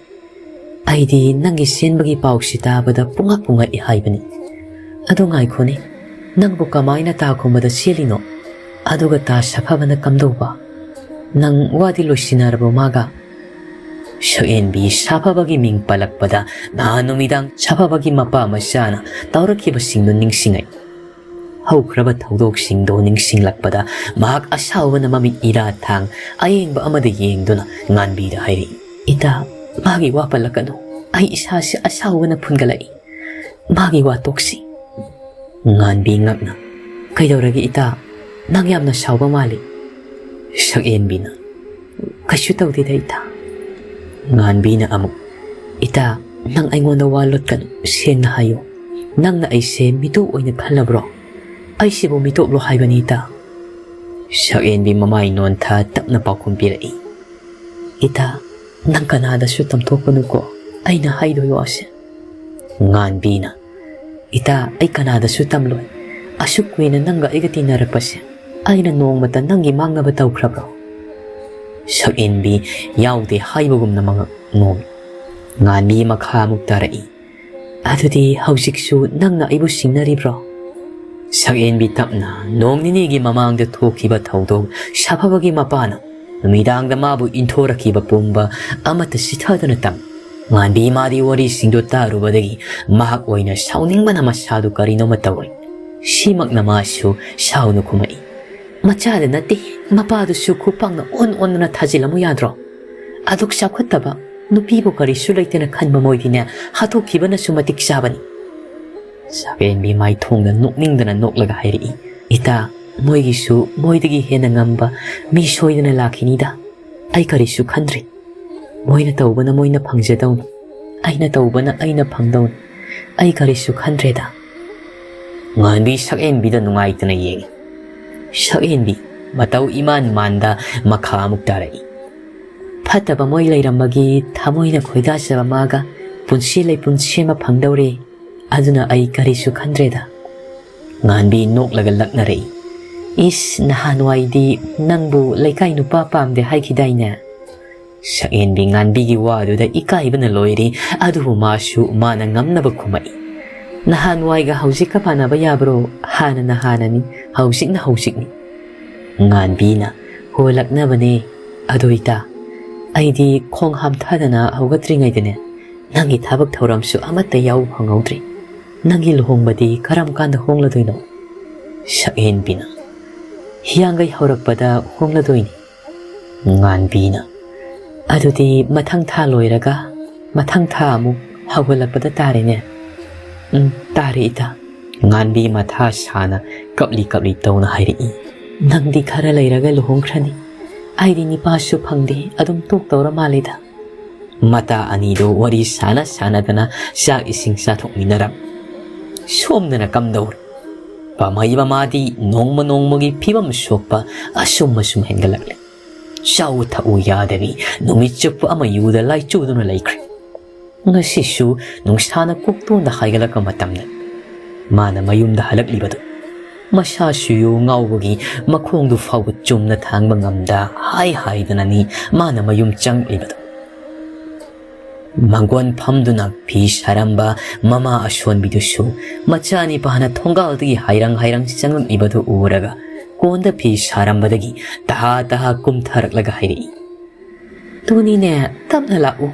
ꯑꯩꯗꯤ ꯅꯪꯒꯤ ꯆꯦꯟꯕꯒꯤ ꯄꯥꯎꯁꯤ ꯇꯥꯕꯗ ꯄꯨꯡꯉꯛ ꯄꯨꯡꯉꯛꯏ ꯍꯥꯏꯕꯅꯤ꯫ ꯑꯗꯨ ꯉꯥꯏꯈꯣꯅꯦ, ꯅꯪꯕꯨ ꯀꯃꯥꯏꯅ ꯇꯥ ꯈꯨꯝꯕꯗ ꯆꯦꯜꯂꯤꯅꯣ? ꯑꯗꯨꯒ ꯇꯥ ꯁꯥꯐꯕꯅ ꯀꯝꯗꯧꯕ? ꯅꯪ ꯋꯥꯗꯤ ꯂꯣꯏꯁꯤꯟꯅꯔꯕꯣ ꯃꯥꯒ?" ꯁꯛꯍꯦꯟꯕꯤ ꯁꯥꯐꯕꯒꯤ ꯃꯤꯡ ꯄꯜꯂꯛꯄꯗ ꯅꯍꯥꯟ ꯅꯨꯃꯤꯗꯥꯡ ꯁꯥꯐꯕꯒꯤ ꯃꯄꯥ ꯃꯆꯥꯅ ꯇꯧꯔꯛꯈꯤꯕꯁꯤꯡꯗꯨ ꯅꯤꯡꯁꯤꯡꯉꯛꯏ꯫ ꯍꯧꯈ꯭ꯔꯕ ꯊꯧꯗꯣꯛꯁꯤꯡꯗꯣ ꯅꯤꯡꯁꯤꯡꯂꯛꯄꯗ ꯃꯍꯥꯛ ꯑꯁꯥꯎꯕꯅ ꯃꯃꯤꯠ ꯏꯔꯥ ꯊꯥꯡ ꯑꯌꯦꯡꯕ ꯑꯃꯗ ꯌꯦꯡꯗꯨꯅ ꯉꯥꯟꯕꯤꯗ ꯍꯥꯏꯔꯛꯏ, "ꯏꯇꯥ, ꯃꯥꯒꯤ ꯋꯥ ꯄꯜꯂꯛꯀꯅꯨ꯫ ꯑꯩ ꯏꯁꯥꯁꯤ ꯑꯁꯥꯎꯕꯅ ꯐꯨꯟꯒꯠꯂꯛꯏ꯫ ꯃꯥꯒꯤ ꯋꯥ ꯇꯣꯛꯁꯤ꯫" ꯉꯥꯟꯕꯤ ꯉꯛꯅ, "ꯀꯩꯗꯧꯔꯒꯦ ꯏꯇꯥ? ꯅꯪ ꯌꯥꯝꯅ ꯁꯥꯎꯕ ꯃꯥꯜꯂꯤ꯫" ꯁꯛꯍꯦꯟꯕꯤꯅ, "ꯀꯩꯁꯨ ꯇꯧꯗꯦꯗ ꯏꯇꯥ꯫" ꯉꯥꯟꯕꯤꯅ ꯑꯃꯨꯛ, "ꯏꯇꯥ, ꯅꯪ ꯑꯩꯉꯣꯟꯗ ꯋꯥ ꯂꯣꯠꯀꯅꯨ, ꯁꯦꯡꯅ ꯍꯥꯏꯌꯨ꯫ ꯅꯪꯅ ꯑꯩꯁꯦ ꯃꯤꯇꯣꯞ ꯑꯣꯏꯅ ꯈꯜꯂꯕ꯭ꯔꯣ? ꯑꯩꯁꯤꯕꯨ ꯃꯤꯇꯣꯞꯂꯣ ꯍꯥꯏꯕꯅꯤ ꯏꯇꯥ?" ꯁꯛꯍꯦꯟꯕꯤ ꯃꯃꯥꯏ ꯅꯣꯟꯊ ꯇꯞꯅ ꯄꯥꯎꯈꯨꯝ ꯄꯤꯔꯛꯏ, "ꯏꯇꯥ, ꯅꯪ ꯀꯅꯥꯗꯁꯨ ꯇꯝꯊꯣꯛꯀꯅꯨꯀꯣ ꯑꯩꯅ ꯍꯥꯏꯗꯣꯏ ꯋꯥꯁꯦ꯫" ꯉꯥꯟꯕꯤꯅ, "ꯏꯇꯥ, ꯑꯩ ꯀꯅꯥꯗꯁꯨ ꯇꯝꯂꯣꯏ꯫ ꯑꯁꯨꯛ ꯀꯨꯏꯅ ꯅꯪꯒ ꯑꯩꯒ ꯇꯤꯟꯅꯔꯛꯄꯁꯦ ꯑꯩꯅ ꯅꯣꯡꯃꯇ ꯅꯪꯒꯤ ꯃꯥꯡꯅꯕ ꯇꯧꯈ꯭ꯔꯕ꯭ꯔꯣ?" ꯁꯛꯍꯦꯟꯕꯤ ꯌꯥꯎꯗꯦ ꯍꯥꯏꯕꯒꯨꯝꯅ ꯃꯉꯛ ꯅꯣꯝꯃꯤ꯫ ꯉꯥꯟꯕꯤ ꯃꯈꯥ ꯑꯃꯨꯛ ꯇꯥꯔꯛꯏ, "ꯑꯗꯨꯗꯤ ꯍꯧꯖꯤꯛꯁꯨ ꯅꯪꯅ ꯑꯩꯕꯨ ꯁꯤꯡꯅꯔꯤꯕ꯭ꯔꯣ?" ꯁꯛꯍꯦꯟꯕꯤ ꯇꯞꯅ ꯅꯣꯡ ꯅꯤꯅꯤꯒꯤ ꯃꯃꯥꯡꯗ ꯊꯣꯛꯈꯤꯕ ꯊꯧꯗꯣꯛ ꯁꯥꯐꯕꯒꯤ ꯃꯄꯥꯅ ꯅꯨꯃꯤꯗꯥꯡꯗ ꯃꯥꯕꯨ ꯏꯟꯊꯣꯔꯛꯈꯤꯕ ꯄꯨꯝꯕ ꯑꯃꯠꯇ ꯆꯤꯊꯗꯨꯅ ꯇꯝꯃꯤ꯫ ꯉꯥꯟꯕꯤ ꯃꯥꯗꯤ ꯋꯥꯔꯤꯁꯤꯡꯗꯨ ꯇꯥꯔꯨꯕꯗꯒꯤ ꯃꯍꯥꯛ ꯑꯣꯏꯅ ꯁꯥꯎꯅꯤꯡꯕꯅ ꯃꯁꯥꯗꯨ ꯀꯔꯤꯅꯣꯃ ꯇꯧꯔꯦ꯫ ꯁꯤꯃꯛꯅ ꯃꯥꯁꯨ ꯁꯥꯎꯅ ꯈꯨꯝꯃꯛꯏ, "ꯃꯆꯥꯗ ꯅꯠꯇꯦ, ꯃꯄꯥꯗꯨꯁꯨ ꯈꯨꯄꯥꯛꯅ ꯑꯣꯟ ꯑꯣꯟꯗꯨꯅ ꯊꯥꯖꯤꯜꯂꯝꯃꯨ ꯌꯥꯗ꯭ꯔꯣ? ꯑꯗꯨꯛ ꯆꯥꯎꯈꯠꯇꯕ ꯅꯨꯄꯤꯕꯨ ꯀꯔꯤꯁꯨ ꯂꯩꯇꯅ ꯈꯟꯕ ꯃꯣꯏꯗꯤꯅꯦ, ꯍꯥꯠꯇꯣꯛꯈꯤꯕꯅꯁꯨ ꯃꯇꯤꯛ ꯆꯥꯕꯅꯤ꯫" ꯁꯛꯍꯦꯟꯕꯤ ꯃꯥꯏꯊꯣꯡꯗ ꯅꯣꯛꯅꯤꯡꯗꯅ ꯅꯣꯛꯂꯒ ꯍꯥꯏꯔꯛꯏ, "ꯏꯇꯥ, ꯃꯣꯏꯒꯤꯁꯨ ꯃꯣꯏꯗꯒꯤ ꯍꯦꯟꯅ ꯉꯝꯕ ꯃꯤ ꯁꯣꯏꯗꯅ ꯂꯥꯛꯈꯤꯅꯤꯗ꯫ ꯑꯩ ꯀꯔꯤꯁꯨ ꯈꯟꯗ꯭ꯔꯦ꯫ ꯃꯣꯏꯅ ꯇꯧꯕꯅ ꯃꯣꯏꯅ ꯐꯪꯖꯗꯧꯅꯤ, ꯑꯩꯅ ꯇꯧꯕꯅ ꯑꯩꯅ ꯐꯪꯗꯧꯅꯤ꯫ ꯑꯩ ꯀꯔꯤꯁꯨ ꯈꯟꯗ꯭ꯔꯦꯗ꯫" ꯉꯥꯟꯕꯤ ꯁꯛꯍꯦꯟꯕꯤꯗ ꯅꯨꯡꯉꯥꯏꯇꯅ ꯌꯦꯡꯉꯤ꯫ ꯁꯛꯍꯦꯟꯕꯤ ꯃꯇꯧ ꯏꯃꯥꯟ ꯃꯥꯟꯗ ꯃꯈꯥ ꯑꯃꯨꯛ ꯇꯥꯔꯛꯏ, "ꯐꯠꯇꯕ ꯃꯣꯏ ꯂꯩꯔꯝꯕꯒꯤ ꯊꯃꯣꯏꯅ ꯈꯣꯏꯗꯥꯖꯕ ꯃꯥꯒ ꯄꯨꯟꯁꯤ ꯂꯩꯄꯨꯟ ꯁꯦꯝꯕ ꯐꯪꯗꯧꯔꯦ꯫ ꯑꯗꯨꯅ ꯑꯩ ꯀꯔꯤꯁꯨ ꯈꯟꯗ꯭ꯔꯦꯗ꯫" ꯉꯥꯟꯕꯤ ꯅꯣꯛꯂꯒ ꯂꯛꯅꯔꯛꯏ, "ꯏꯁ, ꯅꯍꯥꯟꯋꯥꯏꯗꯤ ꯅꯪꯕꯨ ꯂꯩꯀꯥꯏ ꯅꯨꯄꯥ ꯄꯥꯝꯗꯦ ꯍꯥꯏꯈꯤꯗꯥꯏꯅꯦ?" ꯁꯛꯍꯦꯟꯕꯤ ꯉꯥꯟꯕꯤꯒꯤ ꯋꯥꯗꯨꯗ ꯏꯀꯥꯏꯕꯅ ꯂꯣꯏꯔꯦ, ꯑꯗꯨꯕꯨ ꯃꯥꯁꯨ ꯃꯥꯅ ꯉꯝꯅꯕ ꯈꯨꯝꯃꯛꯏ꯫ "ꯅꯍꯥꯟꯋꯥꯏꯒ ꯍꯧꯖꯤꯛꯀ ꯃꯥꯟꯅꯕ ꯌꯥꯕ꯭ꯔꯣ? ꯍꯥꯟꯅꯅ ꯍꯥꯟꯅꯅꯤ, ꯍꯧꯖꯤꯛꯅ ꯍꯧꯖꯤꯛꯅꯤ꯫" ꯉꯥꯟꯕꯤꯅ, "ꯍꯣꯜꯂꯛꯅꯕꯅꯦ꯫ ꯑꯗꯣ ꯏꯇꯥ, ꯑꯩꯗꯤ ꯈꯣꯡ ꯍꯥꯝꯊꯗꯅ ꯍꯧꯒꯠꯇ꯭ꯔꯤꯉꯩꯗꯅꯦ, ꯅꯪꯒꯤ ꯊꯕꯛ ꯊꯧꯔꯝꯁꯨ ꯑꯃꯠꯇ ꯌꯥꯎꯕ ꯐꯪꯍꯧꯗ꯭ꯔꯤ꯫ ꯅꯪꯒꯤ ꯂꯨꯍꯣꯡꯕꯗꯤ ꯀꯔꯝ ꯀꯥꯟꯗ ꯍꯣꯡꯂꯗꯣꯏꯅꯣ?" ꯁꯛꯍꯦꯟꯕꯤꯅ, "ꯍꯤꯌꯥꯡꯒꯩ ꯍꯧꯔꯛꯄꯗ ꯍꯣꯡꯂꯗꯣꯏꯅꯤ꯫" ꯉꯥꯟꯕꯤꯅ, "ꯑꯗꯨꯗꯤ ꯃꯊꯪ ꯊꯥ ꯂꯣꯏꯔꯒ ꯃꯊꯪ ꯊꯥ ꯑꯃꯨꯛ ꯍꯧꯒꯠꯂꯛꯄꯗ ꯇꯥꯔꯦꯅꯦ?" "ꯎꯝ, ꯇꯥꯔꯦ ꯏꯇꯥ꯫" ꯉꯥꯟꯕꯤ ꯃꯊꯥ ꯁꯥꯅ ꯀꯞꯂꯤ ꯀꯞꯂꯤ ꯇꯧꯅ ꯍꯥꯏꯔꯛꯏ꯫ "ꯅꯪꯗꯤ ꯈꯔ ꯂꯩꯔꯒ ꯂꯨꯍꯣꯡꯈ꯭ꯔꯅꯤ꯫ ꯑꯩꯗꯤ ꯅꯤꯄꯥꯁꯨ ꯐꯪꯗꯦ, ꯑꯗꯨꯝ ꯇꯣꯛꯇꯧꯔ ꯃꯥꯜꯂꯦꯗ꯫" ꯃꯇꯥ ꯑꯅꯤꯗꯨ ꯋꯥꯔꯤ ꯁꯥꯟꯅ ꯁꯥꯟꯅꯗꯅ ꯆꯥꯛ ꯏꯁꯤꯡ ꯆꯥꯊꯣꯛꯃꯤꯟꯅꯔꯝ꯫ ꯁꯣꯝꯗꯅ ꯀꯝꯗꯧꯔꯦ? ꯄꯥꯝꯍꯩꯕ ꯃꯥꯗꯤ ꯅꯣꯡꯃ ꯅꯣꯡꯃꯒꯤ ꯐꯤꯕꯝ ꯁꯣꯛꯄ ꯑꯁꯨꯝ ꯑꯁꯨꯝ ꯍꯦꯟꯒꯠꯂꯛꯂꯦ꯫ ꯆꯥꯎ ꯊꯛꯎ ꯌꯥꯗꯕꯤ ꯅꯨꯃꯤꯠ ꯆꯨꯞꯄ ꯑꯃ ꯌꯨꯗ ꯂꯥꯏꯆꯨꯗꯨꯅ ꯂꯩꯈ꯭ꯔꯦ꯫ ꯉꯁꯤꯁꯨ ꯅꯨꯡꯁꯥꯅ ꯀꯣꯛꯇꯣꯟꯗ ꯍꯥꯏꯒꯠꯂꯛꯄ ꯃꯇꯝꯗ ꯃꯥꯅ ꯃꯌꯨꯝꯗ ꯍꯜꯂꯛꯂꯤꯕꯗꯨ꯫ ꯃꯁꯥꯁꯨ ꯌꯨ ꯉꯥꯎꯕꯒꯤ ꯃꯈꯣꯡꯗꯨ ꯐꯥꯎꯕ ꯆꯨꯝꯅ ꯊꯥꯡꯕ ꯉꯝꯗ ꯍꯥꯏ ꯍꯥꯏꯗꯅꯅꯤ ꯃꯥꯅ ꯃꯌꯨꯝ ꯆꯪꯂꯤꯕꯗꯨ꯫ ꯃꯪꯒꯣꯟ ꯐꯝꯗꯨꯅ ꯐꯤ ꯁꯥꯔꯝꯕ ꯃꯃꯥ ꯑꯁꯣꯟꯕꯤꯗꯨꯁꯨ ꯃꯆꯥꯅꯤꯄꯥꯅ ꯊꯣꯡꯒꯥꯜꯗꯒꯤ ꯍꯥꯏꯔꯪ ꯍꯥꯏꯔꯪ ꯆꯪꯂꯛꯂꯤꯕꯗꯨ ꯎꯔꯒ ꯀꯣꯟꯗ ꯐꯤ ꯁꯥꯔꯝꯕꯗꯒꯤ ꯇꯍꯥ ꯇꯍꯥ ꯀꯨꯝꯊꯔꯛꯂꯒ ꯍꯥꯏꯔꯛꯏ, "ꯇꯨꯅꯤꯅꯦ, ꯇꯞꯅ ꯂꯥꯛꯎ꯫"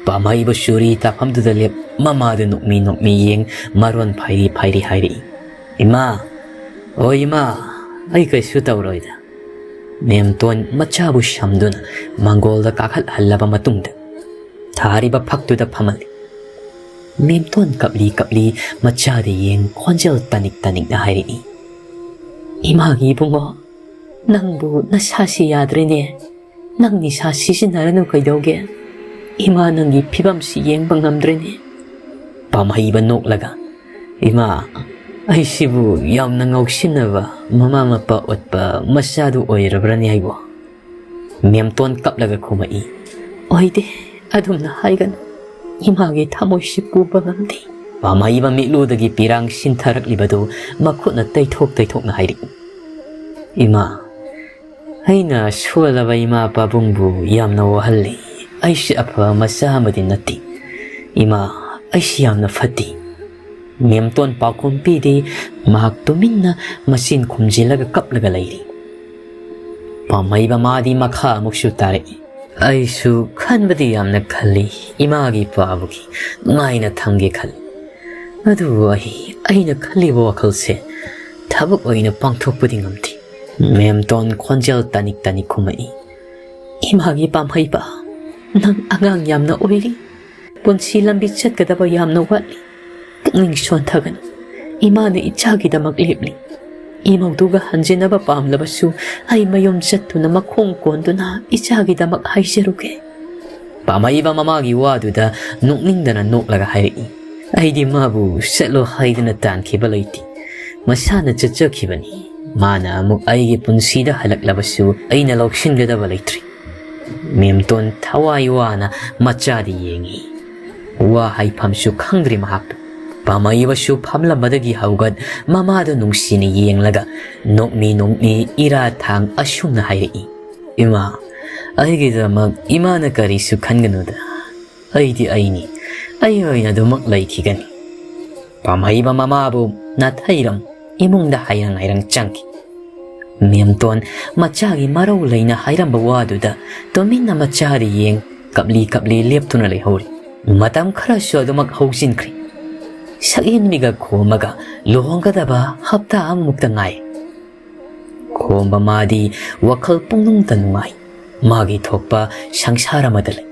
ꯄꯥꯝꯍꯩꯕ ꯆꯨꯔꯤ ꯇꯥꯐꯝꯗꯨꯗ ꯂꯦꯞ ꯃꯃꯥꯗꯨ ꯅꯣꯛꯃꯤ ꯅꯣꯛꯃꯤ ꯌꯦꯡ ꯃꯔꯣꯟ ꯐꯥꯏꯔꯤ ꯐꯥꯏꯔꯤ ꯍꯥꯏꯔꯛꯏ, "ꯏꯃꯥ, ꯑꯣ ꯏꯃꯥ, ꯑꯩ ꯀꯩꯁꯨ ꯇꯧꯔꯣꯏꯗ꯫" ꯃꯦꯝꯇꯣꯟ ꯃꯆꯥꯕꯨ ꯁꯝꯗꯨꯅ ꯃꯪꯒꯣꯜꯗ ꯀꯥꯈꯠꯍꯜꯂꯕ ꯃꯇꯨꯡꯗ ꯊꯥꯔꯤꯕ ꯐꯛꯇꯨꯗ ꯐꯝꯍꯜꯂꯤ꯫ ꯃꯦꯝꯇꯣꯟ ꯀꯞꯂꯤ ꯀꯞꯂꯤ ꯃꯆꯥꯗ ꯌꯦꯡ ꯈꯣꯟꯖꯦꯜ ꯇꯅꯤꯛ ꯇꯅꯤꯛꯅ ꯍꯥꯏꯔꯛꯏ, "ꯏꯃꯥꯒꯤ ꯏꯕꯨꯡꯉꯣ, ꯅꯪꯕꯨ ꯅꯁꯥꯁꯤ ꯌꯥꯗ꯭ꯔꯦꯅꯦ꯫ ꯅꯪ ꯅꯤꯁꯥ ꯁꯤꯖꯤꯟꯅꯔꯅꯨ ꯀꯩꯗꯧꯒꯦ? ꯏꯃꯥ ꯅꯪꯒꯤ ꯐꯤꯕꯝꯁꯤ ꯌꯦꯡꯕ ꯉꯝꯗ꯭ꯔꯦꯅꯦ꯫" ꯄꯥꯝꯍꯩꯕ ꯅꯣꯛꯂꯒ, "ꯏꯃꯥ, ꯑꯩꯁꯤꯕꯨ ꯌꯥꯝꯅ ꯉꯥꯎꯁꯤꯟꯅꯕ, ꯃꯃꯥ ꯃꯄꯥ ꯑꯣꯠꯄ ꯃꯆꯥꯗꯨ ꯑꯣꯏꯔꯕ꯭ꯔꯅꯦ ꯑꯩꯕꯣ?" ꯃꯦꯝꯇꯣꯟ ꯀꯞꯂꯒ ꯈꯨꯝꯃꯛꯏ, "ꯑꯣꯏꯗꯦ, ꯑꯗꯨꯝꯅ ꯍꯥꯏꯒꯅꯨ꯫ ꯏꯃꯥꯒꯤ ꯊꯃꯣꯏꯁꯤ ꯄꯨꯕ ꯉꯝꯗꯦ꯫" ꯄꯥꯝꯍꯩꯕ ꯃꯤꯠꯂꯨꯗꯒꯤ ꯄꯤꯔꯥꯡ ꯁꯤꯟꯊꯔꯛꯂꯤꯕꯗꯨ ꯃꯈꯨꯠꯅ ꯇꯩꯊꯣꯛ ꯇꯩꯊꯣꯛꯅ ꯍꯥꯏꯔꯛꯏ, "ꯏꯃꯥ, ꯑꯩꯅ ꯁꯣꯜꯂꯕ ꯏꯃꯥ ꯄꯥꯕꯨꯡꯕꯨ ꯌꯥꯝꯅ ꯋꯥꯍꯜꯂꯤ꯫ ꯑꯩꯁꯦ ꯑꯐꯕ ꯃꯆꯥ ꯑꯃꯗꯤ ꯅꯠꯇꯦ꯫ ꯏꯃꯥ, ꯑꯩꯁꯤ ꯌꯥꯝꯅ ꯐꯠꯇꯦ꯫" ꯃꯦꯝꯇꯣꯟ ꯄꯥꯎꯈꯨꯝ ꯄꯤꯗꯦ꯫ ꯃꯍꯥꯛ ꯇꯨꯃꯤꯟꯅ ꯃꯆꯤꯟ ꯈꯨꯝꯖꯤꯜꯂꯒ ꯀꯞꯂꯒ ꯂꯩꯔꯤ꯫ ꯄꯥꯝꯍꯩꯕ ꯃꯥꯗꯤ ꯃꯈꯥ ꯑꯃꯨꯛꯁꯨ ꯇꯥꯔꯛꯏ꯫ "ꯑꯩꯁꯨ ꯈꯟꯕꯗꯤ ꯌꯥꯝꯅ ꯈꯜꯂꯤ, ꯏꯃꯥꯒꯤ ꯄꯥꯕꯒꯤ ꯅꯨꯡꯉꯥꯏꯅ ꯊꯝꯒꯦ ꯈꯜꯂꯤ꯫ ꯑꯗꯨꯕꯨ ꯑꯩ, ꯑꯩꯅ ꯈꯜꯂꯤꯕ ꯋꯥꯈꯜꯁꯦ ꯊꯕꯛ ꯑꯣꯏꯅ ꯄꯥꯡꯊꯣꯛꯄꯗꯤ ꯉꯝꯗꯦ꯫" ꯃꯦꯝꯇꯣꯟ ꯈꯣꯟꯖꯦꯜ ꯇꯥꯅꯤꯛ ꯇꯥꯅꯤꯛ ꯈꯨꯝꯃꯛꯏ꯫ "ꯏꯃꯥꯒꯤ ꯄꯥꯝꯍꯩꯕ, ꯅꯪ ꯑꯉꯥꯡ ꯌꯥꯝꯅ ꯑꯣꯏꯔꯤ꯫ ꯄꯨꯟꯁꯤ ꯂꯝꯕꯤ ꯆꯠꯀꯗꯕ ꯌꯥꯝꯅ ꯋꯥꯠꯂꯤ꯫ ꯄꯨꯛꯅꯤꯡ ꯁꯣꯟꯊꯒꯅꯨ꯫ ꯏꯃꯥꯅ ꯏꯆꯥꯒꯤꯗꯃꯛ ꯂꯦꯞꯂꯤ꯫ ꯏꯃꯧꯗꯨꯒ ꯍꯟꯖꯤꯟꯅꯕ ꯄꯥꯝꯂꯕꯁꯨ ꯑꯩ ꯃꯌꯨꯝ ꯆꯠꯇꯨꯅ ꯃꯈꯣꯡ ꯀꯣꯟꯗꯨꯅ ꯏꯆꯥꯒꯤꯗꯃꯛ ꯍꯥꯏꯖꯔꯨꯒꯦ꯫" ꯄꯥꯝꯍꯩꯕ ꯃꯃꯥꯒꯤ ꯋꯥꯗꯨꯗ ꯅꯣꯛꯅꯤꯡꯗꯅ ꯅꯣꯛꯂꯒ ꯍꯥꯏꯔꯛꯏ꯫ "ꯑꯩꯗꯤ ꯃꯥꯕꯨ ꯆꯠꯂꯣ ꯍꯥꯏꯗꯨꯅ ꯇꯥꯟꯈꯤꯕ ꯂꯩꯇꯦ꯫ ꯃꯁꯥꯅ ꯆꯠꯆꯈꯤꯕꯅꯤ꯫ ꯃꯥꯅ ꯑꯃꯨꯛ ꯑꯩꯒꯤ ꯄꯨꯟꯁꯤꯗ ꯍꯜꯂꯛꯂꯕꯁꯨ ꯑꯩꯅ ꯂꯧꯁꯤꯟꯒꯗꯕ ꯂꯩꯇ꯭ꯔꯤ꯫" ꯃꯦꯝꯇꯣꯟ ꯊꯋꯥꯏ ꯋꯥꯅ ꯃꯆꯥꯗꯤ ꯌꯦꯡꯉꯤ꯫ ꯋꯥ ꯍꯥꯏꯐꯝꯁꯨ ꯈꯪꯗ꯭ꯔꯤ ꯃꯍꯥꯛꯇꯨ꯫ ꯄꯥꯝꯍꯩꯕꯁꯨ ꯐꯝꯂꯝꯕꯗꯒꯤ ꯍꯧꯒꯠ ꯃꯃꯥꯗꯨ ꯅꯨꯡꯁꯤꯅ ꯌꯦꯡꯂꯒ ꯅꯣꯛꯃꯤ ꯅꯣꯛꯃꯤ ꯏꯔꯥ ꯊꯥꯡ ꯑꯁꯨꯝꯅ ꯍꯥꯏꯔꯛꯏ, "ꯏꯃꯥ, ꯑꯩꯒꯤꯗꯃꯛ ꯏꯃꯥꯅ ꯀꯔꯤꯁꯨ ꯈꯟꯒꯅꯨꯗ꯫ ꯑꯩꯗꯤ ꯑꯩꯅꯤ꯫ ꯑꯩ ꯑꯣꯏꯅ ꯑꯗꯨꯃꯛ ꯂꯩꯈꯤꯒꯅꯤ꯫" ꯄꯥꯝꯍꯩꯕ ꯃꯃꯥꯕꯨ ꯅꯥꯊꯩꯔꯝ ꯏꯃꯨꯡꯗ ꯍꯥꯏꯔꯪ ꯍꯥꯏꯔꯪ ꯆꯪꯈꯤ꯫ ꯃꯦꯝꯇꯣꯟ ꯃꯆꯥꯒꯤ ꯃꯔꯧ ꯂꯩꯅ ꯍꯥꯏꯔꯝꯕ ꯋꯥꯗꯨꯗ ꯇꯨꯃꯤꯟꯅ ꯃꯆꯥꯗ ꯌꯦꯡ ꯀꯞꯂꯤ ꯀꯞꯂꯤ ꯂꯦꯞꯇꯨꯅ ꯂꯩꯍꯧꯔꯤ꯫ ꯃꯇꯝ ꯈꯔꯁꯨ ꯑꯗꯨꯃꯛ ꯍꯧꯖꯤꯟꯈ꯭ꯔꯦ꯫ ꯁꯛꯍꯦꯟꯕꯤꯒ ꯈꯣꯝꯃꯒ ꯂꯨꯍꯣꯡꯒꯗꯕ ꯍꯞꯇꯥ ꯑꯃꯃꯨꯛꯇ ꯉꯥꯏ꯫ ꯈꯣꯝꯕ ꯃꯥꯗꯤ ꯋꯥꯈꯜ ꯄꯨꯛꯅꯤꯡꯗ ꯅꯨꯡꯉꯥꯏ꯫ ꯃꯥꯒꯤ ꯊꯣꯛꯄ ꯁꯪꯁꯥꯔ ꯑꯃꯗ ꯂꯩ꯫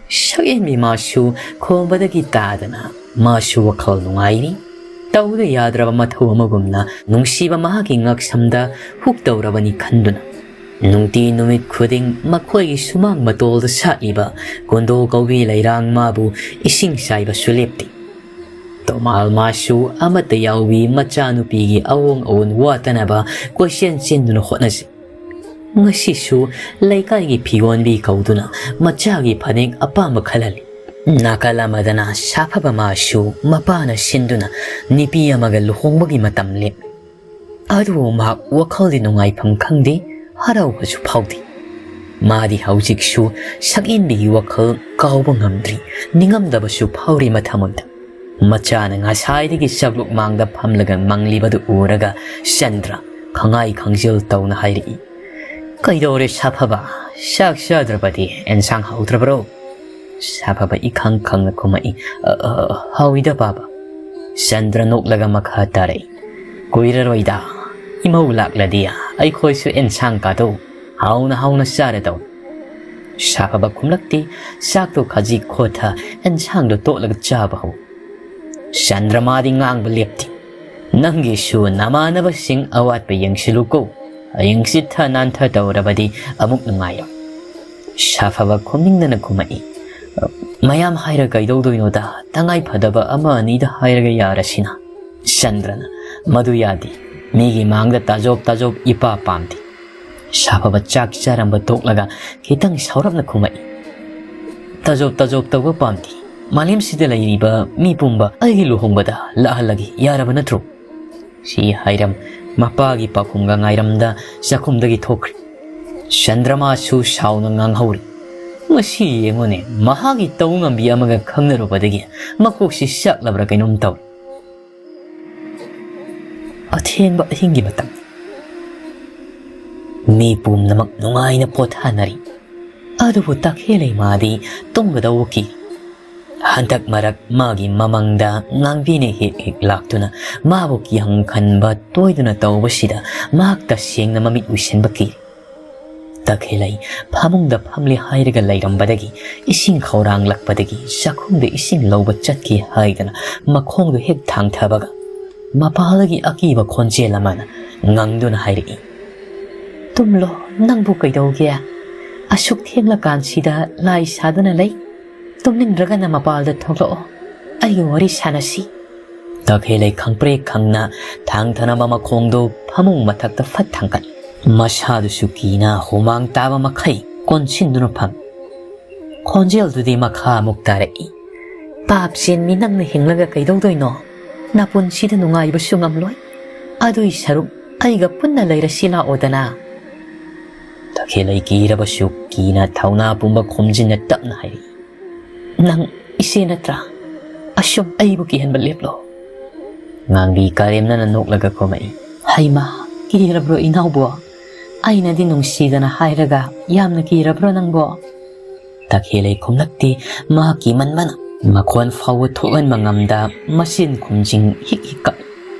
ꯁꯛꯍꯦꯟꯕꯤ ꯃꯥꯁꯨ ꯈꯣꯝꯕꯗꯒꯤ ꯇꯥꯗꯅ ꯃꯥꯁꯨ ꯋꯥꯈꯜ ꯅꯨꯡꯉꯥꯏꯔꯤ꯫ ꯇꯧꯗ ꯌꯥꯗ꯭ꯔꯕ ꯃꯊꯧ ꯑꯃꯒꯨꯝꯅ ꯅꯨꯡꯁꯤꯕ ꯃꯍꯥꯛꯀꯤ ꯉꯛꯁꯝꯗ ꯍꯨꯛ ꯇꯧꯔꯕꯅꯤ ꯈꯟꯗꯨꯅ ꯅꯨꯡꯇꯤ ꯅꯨꯃꯤꯠ ꯈꯨꯗꯤꯡ ꯃꯈꯣꯏꯒꯤ ꯁꯨꯃꯥꯡ ꯃꯇꯣꯜꯗ ꯁꯥꯠꯂꯤꯕ ꯀꯨꯟꯗꯣ ꯀꯧꯕꯤ ꯂꯩꯔꯥꯡ ꯃꯥꯕꯨ ꯏꯁꯤꯡ ꯆꯥꯏꯕꯁꯨ ꯂꯦꯞꯇꯦ꯫ ꯇꯣꯃꯥꯜ ꯃꯥꯁꯨ ꯑꯃꯠꯇ ꯌꯥꯎꯕꯤ ꯃꯆꯥꯅꯨꯄꯤꯒꯤ ꯑꯑꯣꯟ ꯑꯑꯣꯟ ꯋꯥꯠꯇꯅꯕ ꯀꯣꯏꯆꯦꯟ ꯆꯦꯟꯗꯨꯅ ꯍꯣꯠꯅꯖꯩ꯫ ꯉꯁꯤꯁꯨ ꯂꯩꯀꯥꯏꯒꯤ ꯐꯤꯌꯣꯟꯕꯤ ꯀꯧꯗꯨꯅ ꯃꯆꯥꯒꯤ ꯐꯅꯦꯛ ꯑꯄꯥꯝꯕ ꯈꯜꯍꯜꯂꯤ꯫ ꯅꯥꯀꯜ ꯑꯃꯗꯅ ꯁꯥꯐꯕ ꯃꯥꯁꯨ ꯃꯄꯥꯅ ꯁꯤꯟꯗꯨꯅ ꯅꯨꯄꯤ ꯑꯃꯒ ꯂꯨꯍꯣꯡꯕꯒꯤ ꯃꯇꯝ ꯂꯦꯞꯂꯤ꯫ ꯑꯗꯨꯕꯨ ꯃꯍꯥꯛ ꯋꯥꯈꯜꯗꯤ ꯅꯨꯡꯉꯥꯏꯐꯝ ꯈꯪꯗꯦ, ꯍꯔꯥꯎꯕꯁꯨ ꯐꯥꯎꯗꯦ꯫ ꯃꯥꯗꯤ ꯍꯧꯖꯤꯛꯁꯨ ꯁꯛꯍꯦꯟꯕꯤꯒꯤ ꯋꯥꯈꯜ ꯀꯥꯎꯕ ꯉꯝꯗ꯭ꯔꯤ, ꯅꯤꯡꯉꯝꯗꯕꯁꯨ ꯐꯥꯎꯔꯤ ꯃꯊꯃꯣꯏꯗ꯫ ꯃꯆꯥꯅ ꯉꯁꯥꯏꯗꯒꯤ ꯆꯥꯛꯂꯨꯛ ꯃꯥꯡꯗ ꯐꯝꯂꯒ ꯃꯪꯂꯤꯕꯗꯨ ꯎꯔꯒ ꯆꯟꯗ꯭ꯔ ꯈꯪꯉꯥꯏ ꯈꯪꯖꯤꯜ ꯇꯧꯅ ꯍꯥꯏꯔꯛꯏ, "ꯀꯩꯗꯧꯔꯦ ꯁꯥꯐꯕ? ꯆꯥꯛ ꯆꯥꯗ꯭ꯔꯕꯗꯤ? ꯑꯦꯟꯁꯥꯡ ꯍꯥꯎꯗ꯭ꯔꯕ꯭ꯔꯣ?" ꯁꯥꯐꯕ ꯏꯈꯪ ꯈꯪꯅ ꯈꯨꯝꯃꯛꯏ, "ꯑ, ꯑ, ꯍꯥꯎꯏꯗ ꯕꯥꯕꯥ꯫" ꯆꯟꯗ꯭ꯔ ꯅꯣꯛꯂꯒ ꯃꯈꯥ ꯇꯥꯔꯛꯏ, "ꯀꯨꯏꯔꯔꯣꯏꯗ, ꯏꯃꯧ ꯂꯥꯛꯂꯗꯤ ꯑꯩꯈꯣꯏꯁꯨ ꯑꯦꯟꯁꯥꯡ ꯀꯥꯗꯧ ꯍꯥꯎꯅ ꯍꯥꯎꯅ ꯆꯥꯔꯗꯧ꯫" ꯁꯥꯐꯕ ꯈꯨꯝꯂꯛꯇꯦ꯫ ꯆꯥꯛꯇꯣ ꯈꯖꯤꯛ ꯈꯣꯠꯊ ꯑꯦꯟꯁꯥꯡꯗꯣ ꯇꯣꯠꯂꯒ ꯆꯥꯕ ꯍꯧ꯫ ꯆꯟꯗ꯭ꯔꯃꯥꯗꯤ ꯉꯥꯡꯕ ꯂꯦꯞꯇꯦ꯫ "ꯅꯪꯒꯤꯁꯨ ꯅꯃꯥꯟꯅꯕꯁꯤꯡ ꯑꯋꯥꯠꯄ ꯌꯦꯡꯁꯤꯜꯂꯨꯀꯣ꯫ ꯍꯌꯦꯡ ꯆꯤꯠꯊ ꯅꯥꯟꯊ ꯇꯧꯔꯕꯗꯤ ꯑꯃꯨꯛ ꯅꯨꯡꯉꯥꯏꯔꯣꯏ꯫" ꯁꯥꯐꯕ ꯈꯨꯝꯅꯤꯡꯗꯅ ꯈꯨꯝꯃꯛꯏ, "ꯃꯌꯥꯝ ꯍꯥꯏꯔ ꯀꯩꯗꯧꯗꯣꯏꯅꯣꯗ, ꯇꯉꯥꯏ ꯐꯗꯕ ꯑꯃ ꯑꯅꯤꯗ ꯍꯥꯏꯔꯒ ꯌꯥꯔꯁꯤꯅ꯫" ꯆꯟꯗ꯭ꯔꯅ, "ꯃꯗꯨ ꯌꯥꯗꯦ, ꯃꯤꯒꯤ ꯃꯥꯡꯗ ꯇꯥꯖꯣꯞ ꯇꯥꯖꯣꯞ ꯏꯄꯥ ꯄꯥꯝꯗꯦ꯫" ꯁꯥꯐꯕ ꯆꯥꯛ ꯆꯥꯔꯝꯕ ꯇꯣꯛꯂꯒ ꯈꯤꯇꯪ ꯁꯥꯎꯔꯞꯅ ꯈꯨꯝꯃꯛꯏ, "ꯇꯥꯖꯣꯞ ꯇꯥꯖꯣꯞ ꯇꯧꯕ ꯄꯥꯝꯗꯦ, ꯃꯥꯂꯦꯝꯁꯤꯗ ꯂꯩꯔꯤꯕ ꯃꯤ ꯄꯨꯝꯕ ꯑꯩꯒꯤ ꯂꯨꯍꯣꯡꯕꯗ ꯂꯥꯛꯍꯜꯂꯒꯦ, ꯌꯥꯔꯕ ꯅꯠꯇ꯭ꯔꯣ?" ꯁꯤ ꯍꯥꯏꯔꯝ ꯃꯄꯥꯒꯤ ꯄꯥꯎꯈꯨꯝꯒ ꯉꯥꯏꯔꯝꯗ ꯆꯥꯛꯈꯨꯝꯗꯒꯤ ꯊꯣꯛꯈ꯭ꯔꯦ꯫ ꯆꯟꯗ꯭ꯔꯃꯥꯁꯨ ꯁꯥꯎꯅ ꯉꯥꯡꯍꯧꯔꯤ, "ꯃꯁꯤ ꯌꯦꯡꯉꯨꯅꯦ, ꯃꯍꯥꯛꯀꯤ ꯇꯧ ꯉꯝꯕꯤ ꯑꯃꯒ ꯈꯪꯅꯔꯨꯕꯗꯒꯤ ꯃꯀꯣꯛꯁꯤ ꯆꯥꯛꯂꯕ꯭ꯔꯥ ꯀꯩꯅꯣꯝ ꯇꯧꯔꯦ꯫" ꯑꯊꯦꯡꯕ ꯑꯍꯤꯡꯒꯤ ꯃꯇꯝ꯫ ꯃꯤ ꯄꯨꯝꯅꯃꯛ ꯅꯨꯡꯉꯥꯏꯅ ꯄꯣꯊꯥꯅꯔꯤ꯫ ꯑꯗꯨꯕꯨ ꯇꯈꯦꯜꯂꯩꯃꯥꯗꯤ ꯇꯨꯝꯒꯗꯧꯕ ꯀꯤ꯫ ꯍꯟꯗꯛ ꯃꯔꯛ ꯃꯥꯒꯤ ꯃꯃꯪꯗ ꯉꯥꯡꯕꯤꯅ ꯍꯦꯛ ꯍꯦꯛ ꯂꯥꯛꯇꯨꯅ ꯃꯥꯕꯨ ꯀꯤꯍꯪ ꯈꯟꯕ ꯇꯣꯏꯗꯨꯅ ꯇꯧꯕꯁꯤꯗ ꯃꯍꯥꯛ ꯇꯁꯦꯡꯅ ꯃꯃꯤꯠ ꯎꯏꯁꯤꯟꯕ ꯀꯤ꯫ ꯇꯈꯦꯜꯂꯩ ꯐꯃꯨꯡꯗ ꯐꯝꯂꯤ ꯍꯥꯏꯔꯒ ꯂꯩꯔꯝꯕꯗꯒꯤ ꯏꯁꯤꯡ ꯈꯧꯔꯥꯡꯂꯛꯄꯗꯒꯤ ꯆꯥꯛꯈꯨꯝꯗ ꯏꯁꯤꯡ ꯂꯧꯕ ꯆꯠꯈꯤ ꯍꯥꯏꯗꯅ ꯃꯈꯣꯡꯗꯨ ꯍꯦꯛ ꯊꯥꯡꯊꯕꯒ ꯃꯄꯥꯜꯗꯒꯤ ꯑꯀꯤꯕ ꯈꯣꯟꯖꯦꯜ ꯑꯃꯅ ꯉꯪꯗꯨꯅ ꯍꯥꯏꯔꯛꯏ, "ꯇꯨꯝꯂꯣ, ꯅꯪꯕꯨ ꯀꯩꯗꯧꯒꯦ? ꯑꯁꯨꯛ ꯊꯦꯡꯂꯀꯥꯟꯁꯤꯗ ꯂꯥꯏ ꯁꯥꯗꯨꯅ ꯂꯩ꯫ ꯇꯨꯝꯅꯤꯡꯗ꯭ꯔꯒꯅ ꯃꯄꯥꯜꯗ ꯊꯣꯛꯂꯛꯑꯣ, ꯑꯩꯒ ꯋꯥꯔꯤ ꯁꯥꯟꯅꯁꯤ꯫" ꯇꯈꯦꯜꯂꯩ ꯈꯪꯄ꯭ꯔꯦꯛ ꯈꯪꯅ ꯊꯥꯡꯊꯅꯕ ꯃꯈꯣꯡꯗꯨ ꯐꯃꯨꯡ ꯃꯊꯛꯇ ꯐꯠ ꯊꯥꯡꯒꯠꯂꯤ꯫ ꯃꯁꯥꯗꯨꯁꯨ ꯀꯤꯅ ꯍꯨꯃꯥꯡ ꯇꯥꯕ ꯃꯈꯩ ꯀꯣꯟꯁꯤꯟꯗꯨꯅ ꯐꯝꯃꯤ꯫ ꯈꯣꯟꯖꯦꯜꯗꯨꯗꯤ ꯃꯈꯥ ꯑꯃꯨꯛ ꯇꯥꯔꯛꯏ, "ꯄꯥꯞ ꯆꯦꯟꯕꯤ ꯅꯪꯅ ꯍꯤꯡꯂꯒ ꯀꯩꯗꯧꯗꯣꯏꯅꯣ? ꯅꯄꯨꯟꯁꯤꯗ ꯅꯨꯡꯉꯥꯏꯕꯁꯨ ꯉꯝꯂꯣꯏ꯫ ꯑꯗꯨꯏ ꯁꯔꯨꯛ ꯑꯩꯒ ꯄꯨꯟꯅ ꯂꯩꯔꯁꯤ ꯂꯥꯛꯑꯣꯗꯅ꯫ ꯇꯈꯦꯜꯂꯩ ꯀꯤꯔꯕꯁꯨ ꯀꯤꯅ ꯊꯧꯅꯥ ꯄꯨꯝꯕ ꯈꯣꯝꯖꯤꯟꯅ ꯇꯞꯅ ꯍꯥꯏꯔꯛꯏ, "ꯅꯪ ꯏꯆꯦ ꯅꯠꯇ꯭ꯔꯥ? ꯑꯁꯨꯝ ꯑꯩꯕꯨ ꯀꯤꯍꯟꯕ ꯂꯦꯞꯂꯣ꯫" ꯉꯥꯡꯕꯤ ꯀꯔꯦꯝꯅꯅ ꯅꯣꯛꯂꯒ ꯈꯨꯝꯃꯛꯏ, "ꯍꯩꯃꯥ, ꯀꯤꯔꯕ꯭ꯔꯣ ꯏꯅꯥꯎꯕꯣ? ꯑꯩꯅꯗꯤ ꯅꯨꯡꯁꯤꯗꯅ ꯍꯥꯏꯔꯒ ꯌꯥꯝꯅ ꯀꯤꯔꯕ꯭ꯔꯣ ꯅꯪꯕꯣ?" ꯇꯈꯦꯜꯂꯩ ꯈꯨꯝꯂꯛꯇꯦ꯫ ꯃꯍꯥꯛ ꯀꯤꯃꯟꯕꯅ ꯃꯈꯣꯟ ꯐꯥꯎꯕ ꯊꯣꯛꯍꯟꯕ ꯉꯝꯗ ꯃꯆꯤꯟ ꯈꯨꯝꯖꯤꯡ ꯍꯤꯛ ꯍꯤꯛ ꯀꯞ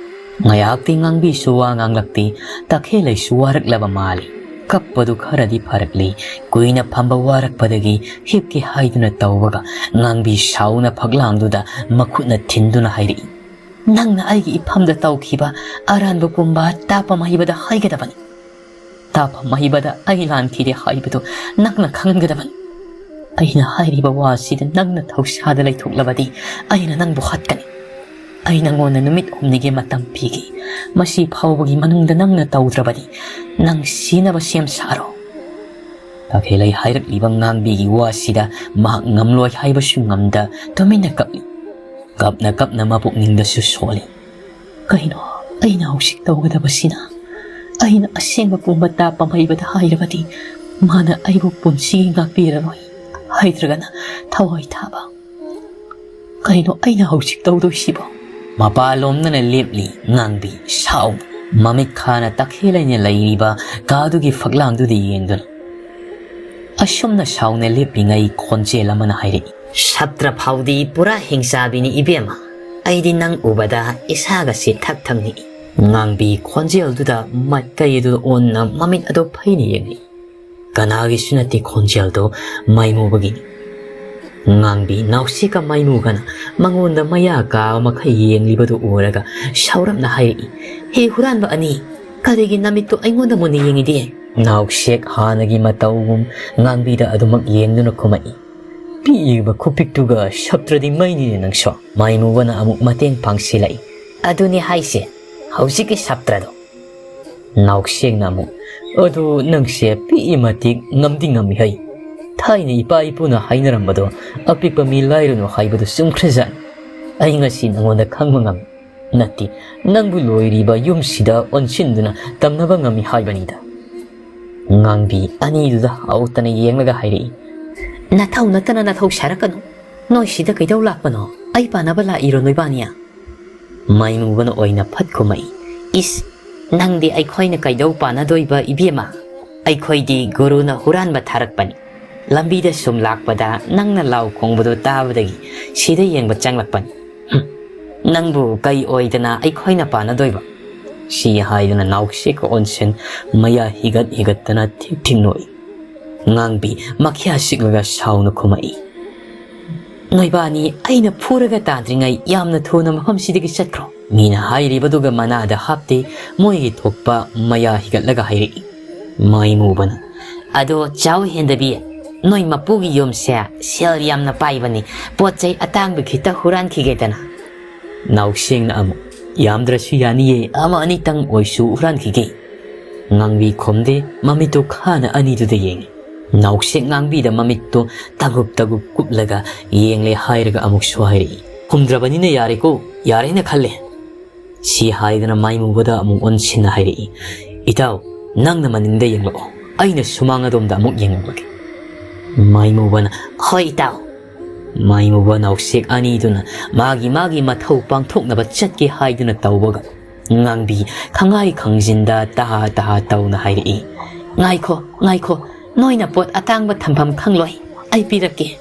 ꯉꯥꯏꯍꯥꯛꯇꯤ ꯉꯥꯡꯕꯤꯁꯨ ꯋꯥ ꯉꯥꯡꯂꯛꯇꯦ꯫ ꯇꯈꯦꯜꯂꯩꯁꯨ ꯋꯥꯔꯛꯂꯕ ꯃꯥꯜꯂꯤ꯫ ꯀꯞꯄꯗꯨ ꯈꯔꯗꯤ ꯐꯔꯛꯂꯤ꯫ ꯀꯨꯏꯅ ꯐꯝꯕ ꯋꯥꯔꯛꯄꯗꯒꯤ ꯍꯤꯞꯀꯦ ꯍꯥꯏꯗꯨꯅ ꯇꯧꯕꯒ ꯉꯥꯡꯕꯤ ꯁꯥꯎꯅ ꯐꯛꯂꯥꯡꯗꯨꯗ ꯃꯈꯨꯠꯅ ꯊꯤꯟꯗꯨꯅ ꯍꯥꯏꯔꯛꯏ, "ꯅꯪꯅ ꯑꯩꯒꯤ ꯏꯐꯝꯗ ꯇꯧꯈꯤꯕ ꯑꯔꯥꯟꯕ ꯄꯨꯝꯕ ꯇꯥꯐꯝ ꯍꯩꯕꯗ ꯍꯥꯏꯒꯗꯕꯅꯤ꯫ ꯇꯥꯐꯝ ꯍꯩꯕꯗ ꯑꯩ ꯂꯥꯟꯈꯤꯗꯦ ꯍꯥꯏꯕꯗꯨ ꯅꯪꯅ ꯈꯪꯒꯗꯕꯅꯤ꯫ ꯑꯩꯅ ꯍꯥꯏꯔꯤꯕ ꯋꯥꯁꯤꯗ ꯅꯪꯅ ꯊꯧꯁꯥꯗ ꯂꯩꯊꯣꯛꯂꯕꯗꯤ ꯑꯩꯅ ꯅꯪꯕꯨ ꯍꯥꯠꯀꯅꯤ꯫ ꯑꯩ ꯅꯪꯉꯣꯟꯗ ꯅꯨꯃꯤꯠ ꯍꯨꯝꯅꯤꯒꯤ ꯃꯇꯝ ꯄꯤꯒꯦ꯫ ꯃꯁꯤ ꯐꯥꯎꯕꯒꯤ ꯃꯅꯨꯡꯗ ꯅꯪꯅ ꯇꯧꯗ꯭ꯔꯕꯗꯤ ꯅꯪ ꯁꯤꯅꯕ ꯁꯦꯝ ꯁꯥꯔꯣ꯫" ꯇꯈꯦꯜꯂꯩ ꯍꯥꯏꯔꯛꯂꯤꯕ ꯉꯥꯡꯕꯤꯒꯤ ꯋꯥꯁꯤꯗ ꯃꯍꯥꯛ ꯉꯝꯂꯣꯏ ꯍꯥꯏꯕꯁꯨ ꯉꯝꯗ ꯇꯨꯃꯤꯟꯅ ꯀꯞꯂꯤ꯫ ꯀꯞꯅ ꯀꯞꯅ ꯃꯄꯨꯛꯅꯤꯡꯗꯁꯨ ꯁꯣꯜꯂꯤ꯫ "ꯀꯩꯅꯣ ꯑꯩꯅ ꯍꯧꯖꯤꯛ ꯇꯧꯒꯗꯕꯁꯤꯅ? ꯑꯩꯅ ꯑꯁꯦꯡꯕ ꯄꯨꯝꯕ ꯇꯥ ꯄꯥꯝꯍꯩꯕꯗ ꯍꯥꯏꯔꯕꯗꯤ ꯃꯥꯅ ꯑꯩꯕꯨ ꯄꯨꯟꯁꯤꯒꯤ ꯉꯥꯛꯄꯤꯔꯔꯣꯏ꯫ ꯍꯥꯏꯗ꯭ꯔꯒꯅ ꯊꯋꯥꯏ ꯊꯥꯕ꯫ ꯀꯩꯅꯣ ꯑꯩꯅ ꯍꯧꯖꯤꯛ ꯇꯧꯗꯣꯏꯁꯤꯕꯣ?" ꯃꯄꯥ ꯂꯣꯝꯗꯅ ꯂꯦꯞꯂꯤ ꯉꯥꯡꯕꯤ ꯁꯥꯎ꯫ ꯃꯃꯤꯠ ꯈꯥꯅ ꯇꯈꯦꯜꯂꯩꯅ ꯂꯩꯔꯤꯕ ꯀꯥꯗꯨꯒꯤ ꯐꯛꯂꯥꯡꯗꯨꯗ ꯌꯦꯡꯗꯨꯅ꯫ ꯑꯁꯨꯝꯅ ꯁꯥꯎꯅ ꯂꯦꯞꯂꯤꯉꯩ ꯈꯣꯟꯖꯦꯜ ꯑꯃꯅ ꯍꯥꯏꯔꯛꯏ, "ꯁꯥꯇ꯭ꯔ ꯐꯥꯎꯗꯤ ꯄꯨꯔꯥ ꯍꯤꯡꯆꯥꯕꯤꯅꯤ ꯏꯕꯦꯝꯃ꯫ ꯑꯩꯗꯤ ꯅꯪ ꯎꯕꯗ ꯏꯁꯥꯒꯁꯤ ꯊꯛ ꯊꯛ ꯅꯤꯛꯏ꯫" ꯉꯥꯡꯕꯤ ꯈꯣꯟꯖꯦꯜꯗꯨꯗ ꯃꯥꯏꯀꯩ ꯑꯗꯨꯗ ꯑꯣꯟꯅ ꯃꯃꯤꯠ ꯑꯗꯨ ꯐꯩꯅ ꯌꯦꯡꯂꯤ꯫ ꯀꯅꯥꯒꯤꯁꯨ ꯅꯠꯇꯦ ꯈꯣꯟꯖꯦꯜꯗꯨ, ꯃꯩꯃꯨꯕꯒꯤꯅꯤ꯫ ꯉꯥꯡꯕꯤ ꯅꯥꯎꯁꯦꯛꯀ ꯃꯩꯃꯨꯒꯅ ꯃꯉꯣꯟꯗ ꯃꯌꯥ ꯀꯥꯕ ꯃꯈꯩ ꯌꯦꯡꯂꯤꯕꯗꯨ ꯎꯔꯒ ꯁꯥꯎꯔꯞꯅ ꯍꯥꯏꯔꯛꯏ, "ꯍꯦ ꯍꯨꯔꯥꯟꯕ ꯑꯅꯤ, ꯀꯔꯤꯒꯤ ꯅꯃꯤꯠꯇꯨ ꯑꯩꯉꯣꯟꯗ ꯃꯨꯟꯅ ꯌꯦꯡꯉꯤꯗꯤ?" ꯅꯥꯎꯁꯦꯛ ꯍꯥꯟꯅꯒꯤ ꯃꯇꯧꯒꯨꯝ ꯉꯥꯡꯕꯤꯗ ꯑꯗꯨꯃꯛ ꯌꯦꯡꯗꯨꯅ ꯈꯨꯝꯃꯛꯏ, "ꯄꯤꯛꯏꯕ ꯈꯨꯄꯤꯛꯇꯨꯒ ꯁꯥꯇ꯭ꯔꯗꯤ ꯃꯩꯅꯤꯅꯦ ꯅꯪꯁꯨ꯫" ꯃꯩꯃꯨꯕꯅ ꯑꯃꯨꯛ ꯃꯇꯦꯡ ꯄꯥꯡꯁꯤꯜꯂꯛꯏ, "ꯑꯗꯨꯅꯤ ꯍꯥꯏꯁꯦ, ꯍꯧꯖꯤꯛꯀꯤ ꯁꯥꯇ꯭ꯔꯗꯣ꯫" ꯅꯥꯎꯁꯦꯛꯅ ꯑꯃꯨꯛ, "ꯑꯗꯨ ꯅꯪꯁꯦ ꯄꯤꯛꯏ ꯃꯇꯤꯛ ꯉꯝꯗꯤ ꯉꯝꯃꯤ ꯍꯩ꯫ ꯊꯥꯏꯅ ꯏꯄꯥ ꯏꯄꯨꯅ ꯍꯥꯏꯅꯔꯝꯕꯗꯣ, 'ꯑꯄꯤꯛꯄ ꯃꯤ ꯂꯥꯏꯔꯨꯅꯨ' ꯍꯥꯏꯕꯗꯨ ꯆꯨꯝꯈ꯭ꯔꯖꯥꯠꯅꯤ꯫ ꯑꯩ ꯉꯁꯤ ꯅꯉꯣꯟꯗ ꯈꯪꯕ ꯉꯝꯃꯤ꯫ ꯅꯠꯇꯦ, ꯅꯪꯕꯨ ꯂꯣꯏꯔꯤꯕ ꯌꯨꯝꯁꯤꯗ ꯑꯣꯟꯁꯤꯟꯗꯨꯅ ꯇꯝꯅꯕ ꯉꯝꯃꯤ ꯍꯥꯏꯕꯅꯤꯗ꯫ ꯉꯥꯡꯕꯤ ꯑꯅꯤꯗꯨꯗ ꯍꯧꯇꯅ ꯌꯦꯡꯂꯒ ꯍꯥꯏꯔꯛꯏ, "ꯅꯊꯧ ꯅꯠꯇꯅ ꯅꯊꯧ ꯁꯥꯔꯛꯀꯅꯨ꯫ ꯅꯣꯏ ꯁꯤꯗ ꯀꯩꯗꯧ ꯂꯥꯛꯄꯅꯣ? ꯑꯩ ꯄꯥꯟꯅꯕ ꯂꯥꯛꯏꯔꯣ ꯅꯣꯏꯕꯥꯅꯤ?" ꯃꯥꯏꯃꯨꯕꯅ ꯑꯣꯏꯅ ꯐꯠ ꯈꯨꯝꯃꯛꯏ, "ꯏꯁ, ꯅꯪꯗꯤ ꯑꯩꯈꯣꯏꯅ ꯀꯩꯗꯧ ꯄꯥꯟꯅꯗꯣꯏꯕ ꯏꯕꯦꯝꯃ? ꯑꯩꯈꯣꯏꯗꯤ ꯒꯨꯔꯨꯅ ꯍꯨꯔꯥꯟꯕ ꯊꯥꯔꯛꯄꯅꯤ꯫ ꯂꯝꯕꯤꯗ ꯁꯨꯝ ꯂꯥꯛꯄꯗ ꯅꯪꯅ ꯂꯥꯎ ꯈꯣꯡꯕꯗꯣ ꯇꯥꯕꯗꯒꯤ ꯁꯤꯗ ꯌꯦꯡꯕ ꯆꯪꯂꯛꯄꯅꯤ꯫ ꯍꯨꯝ, ꯅꯪꯕꯨ ꯀꯩ ꯑꯣꯏꯗꯅ ꯑꯩꯈꯣꯏꯅ ꯄꯥꯟꯅꯗꯣꯏꯕ?" ꯁꯤ ꯍꯥꯏꯗꯨꯅ ꯅꯥꯎꯁꯦꯛꯀ ꯑꯣꯟꯁꯟ ꯃꯌꯥ ꯍꯤꯒꯠ ꯍꯤꯒꯠꯇꯅ ꯊꯤꯛ ꯊꯤꯛ ꯅꯣꯛꯏ꯫ ꯉꯥꯡꯕꯤ ꯃꯈ꯭ꯌꯥ ꯁꯤꯛꯂꯒ ꯁꯥꯎꯅ ꯈꯨꯝꯃꯛꯏ, "ꯅꯣꯏꯕꯥꯅꯤ ꯑꯩꯅ ꯐꯨꯔꯒ ꯇꯥꯗ꯭ꯔꯤꯉꯩ ꯌꯥꯝꯅ ꯊꯨꯅ ꯃꯐꯝꯁꯤꯗꯒꯤ ꯆꯠꯈ꯭ꯔꯣ꯫" ꯃꯤꯅ ꯍꯥꯏꯔꯤꯕꯗꯨꯒ ꯃꯅꯥꯗ ꯍꯥꯞꯇꯦ, ꯃꯣꯏꯒꯤ ꯊꯣꯛꯄ ꯃꯌꯥ ꯍꯤꯒꯠꯂꯒ ꯍꯥꯏꯔꯛꯏ꯫ ꯃꯥꯏꯃꯨꯕꯅ, "ꯑꯗꯣ ꯆꯥꯎ ꯍꯦꯟꯗꯕꯤ, ꯅꯣꯏ ꯃꯄꯨꯒꯤ ꯌꯨꯝꯁꯦ ꯁꯦꯜ ꯌꯥꯝꯅ ꯄꯥꯏꯕꯅꯤ, ꯄꯣꯠ ꯆꯩ ꯑꯇꯥꯡꯕ ꯈꯤꯇ ꯍꯨꯔꯥꯟꯈꯤꯒꯦꯗꯅ?" ꯅꯥꯎꯁꯦꯡꯅ ꯑꯃꯨꯛ, "ꯌꯥꯝꯗ꯭ꯔꯁꯨ ꯌꯥꯅꯤꯌꯦ, ꯑꯃ ꯑꯅꯤꯇꯪ ꯑꯣꯏꯁꯨ ꯍꯨꯔꯥꯟꯈꯤꯒꯦ꯫" ꯉꯥꯡꯕꯤ ꯈꯨꯝꯗꯦ, ꯃꯃꯤꯠꯇꯨ ꯈꯥꯅ ꯑꯅꯤꯗꯨꯗ ꯌꯦꯡꯉꯤ꯫ ꯅꯥꯎꯁꯦꯛ ꯉꯥꯡꯕꯤꯗ ꯃꯃꯤꯠꯇꯨ ꯇꯒꯨꯞ ꯇꯒꯨꯞ ꯀꯨꯞꯂꯒ ꯌꯦꯡꯂꯦ ꯍꯥꯏꯔꯒ ꯑꯃꯨꯛꯁꯨ ꯍꯥꯏꯔꯛꯏ, "ꯈꯨꯝꯗ꯭ꯔꯕꯅꯤꯅ ꯌꯥꯔꯦꯀꯣ, ꯌꯥꯔꯦꯅ ꯈꯜꯂꯦ꯫" ꯁꯤ ꯍꯥꯏꯗꯨꯅ ꯃꯥꯏꯃꯨꯕꯗ ꯑꯃꯨꯛ ꯑꯣꯟꯁꯤꯟꯅ ꯍꯥꯏꯔꯛꯏ, "ꯏꯇꯥꯎ, ꯅꯪꯅ ꯃꯅꯤꯡꯗ ꯌꯦꯡꯂꯛꯑꯣ, ꯑꯩꯅ ꯁꯨꯃꯥꯡ ꯑꯗꯣꯝꯗ ꯑꯃꯨꯛ ꯌꯦꯡꯂꯛꯂꯒꯦ꯫" ꯃꯥꯏꯃꯨꯕꯅ, "ꯍꯣꯏ ꯏꯇꯥꯎ꯫" ꯃꯥꯏꯃꯨꯕ ꯅꯥꯎꯁꯦꯛ ꯑꯅꯤꯗꯨꯅ ꯃꯥꯒꯤ ꯃꯥꯒꯤ ꯃꯊꯧ ꯄꯥꯡꯊꯣꯛꯅꯕ ꯆꯠꯀꯦ ꯍꯥꯏꯗꯨꯅ ꯇꯧꯕꯒ, ꯉꯥꯡꯕꯤ ꯈꯪꯉꯥꯏ ꯈꯪꯖꯤꯟꯗ ꯇꯍꯥ ꯇꯍꯥ ꯇꯧꯅ ꯍꯥꯏꯔꯛꯏ, "ꯉꯥꯏꯈꯣ, ꯉꯥꯏꯈꯣ, ꯅꯣꯏꯅ ꯄꯣꯠ ꯑꯇꯥꯡꯕ ꯊꯝꯐꯝ ꯈꯪꯂꯣꯏ, ꯑꯩ ꯄꯤꯔꯛꯀꯦ꯫"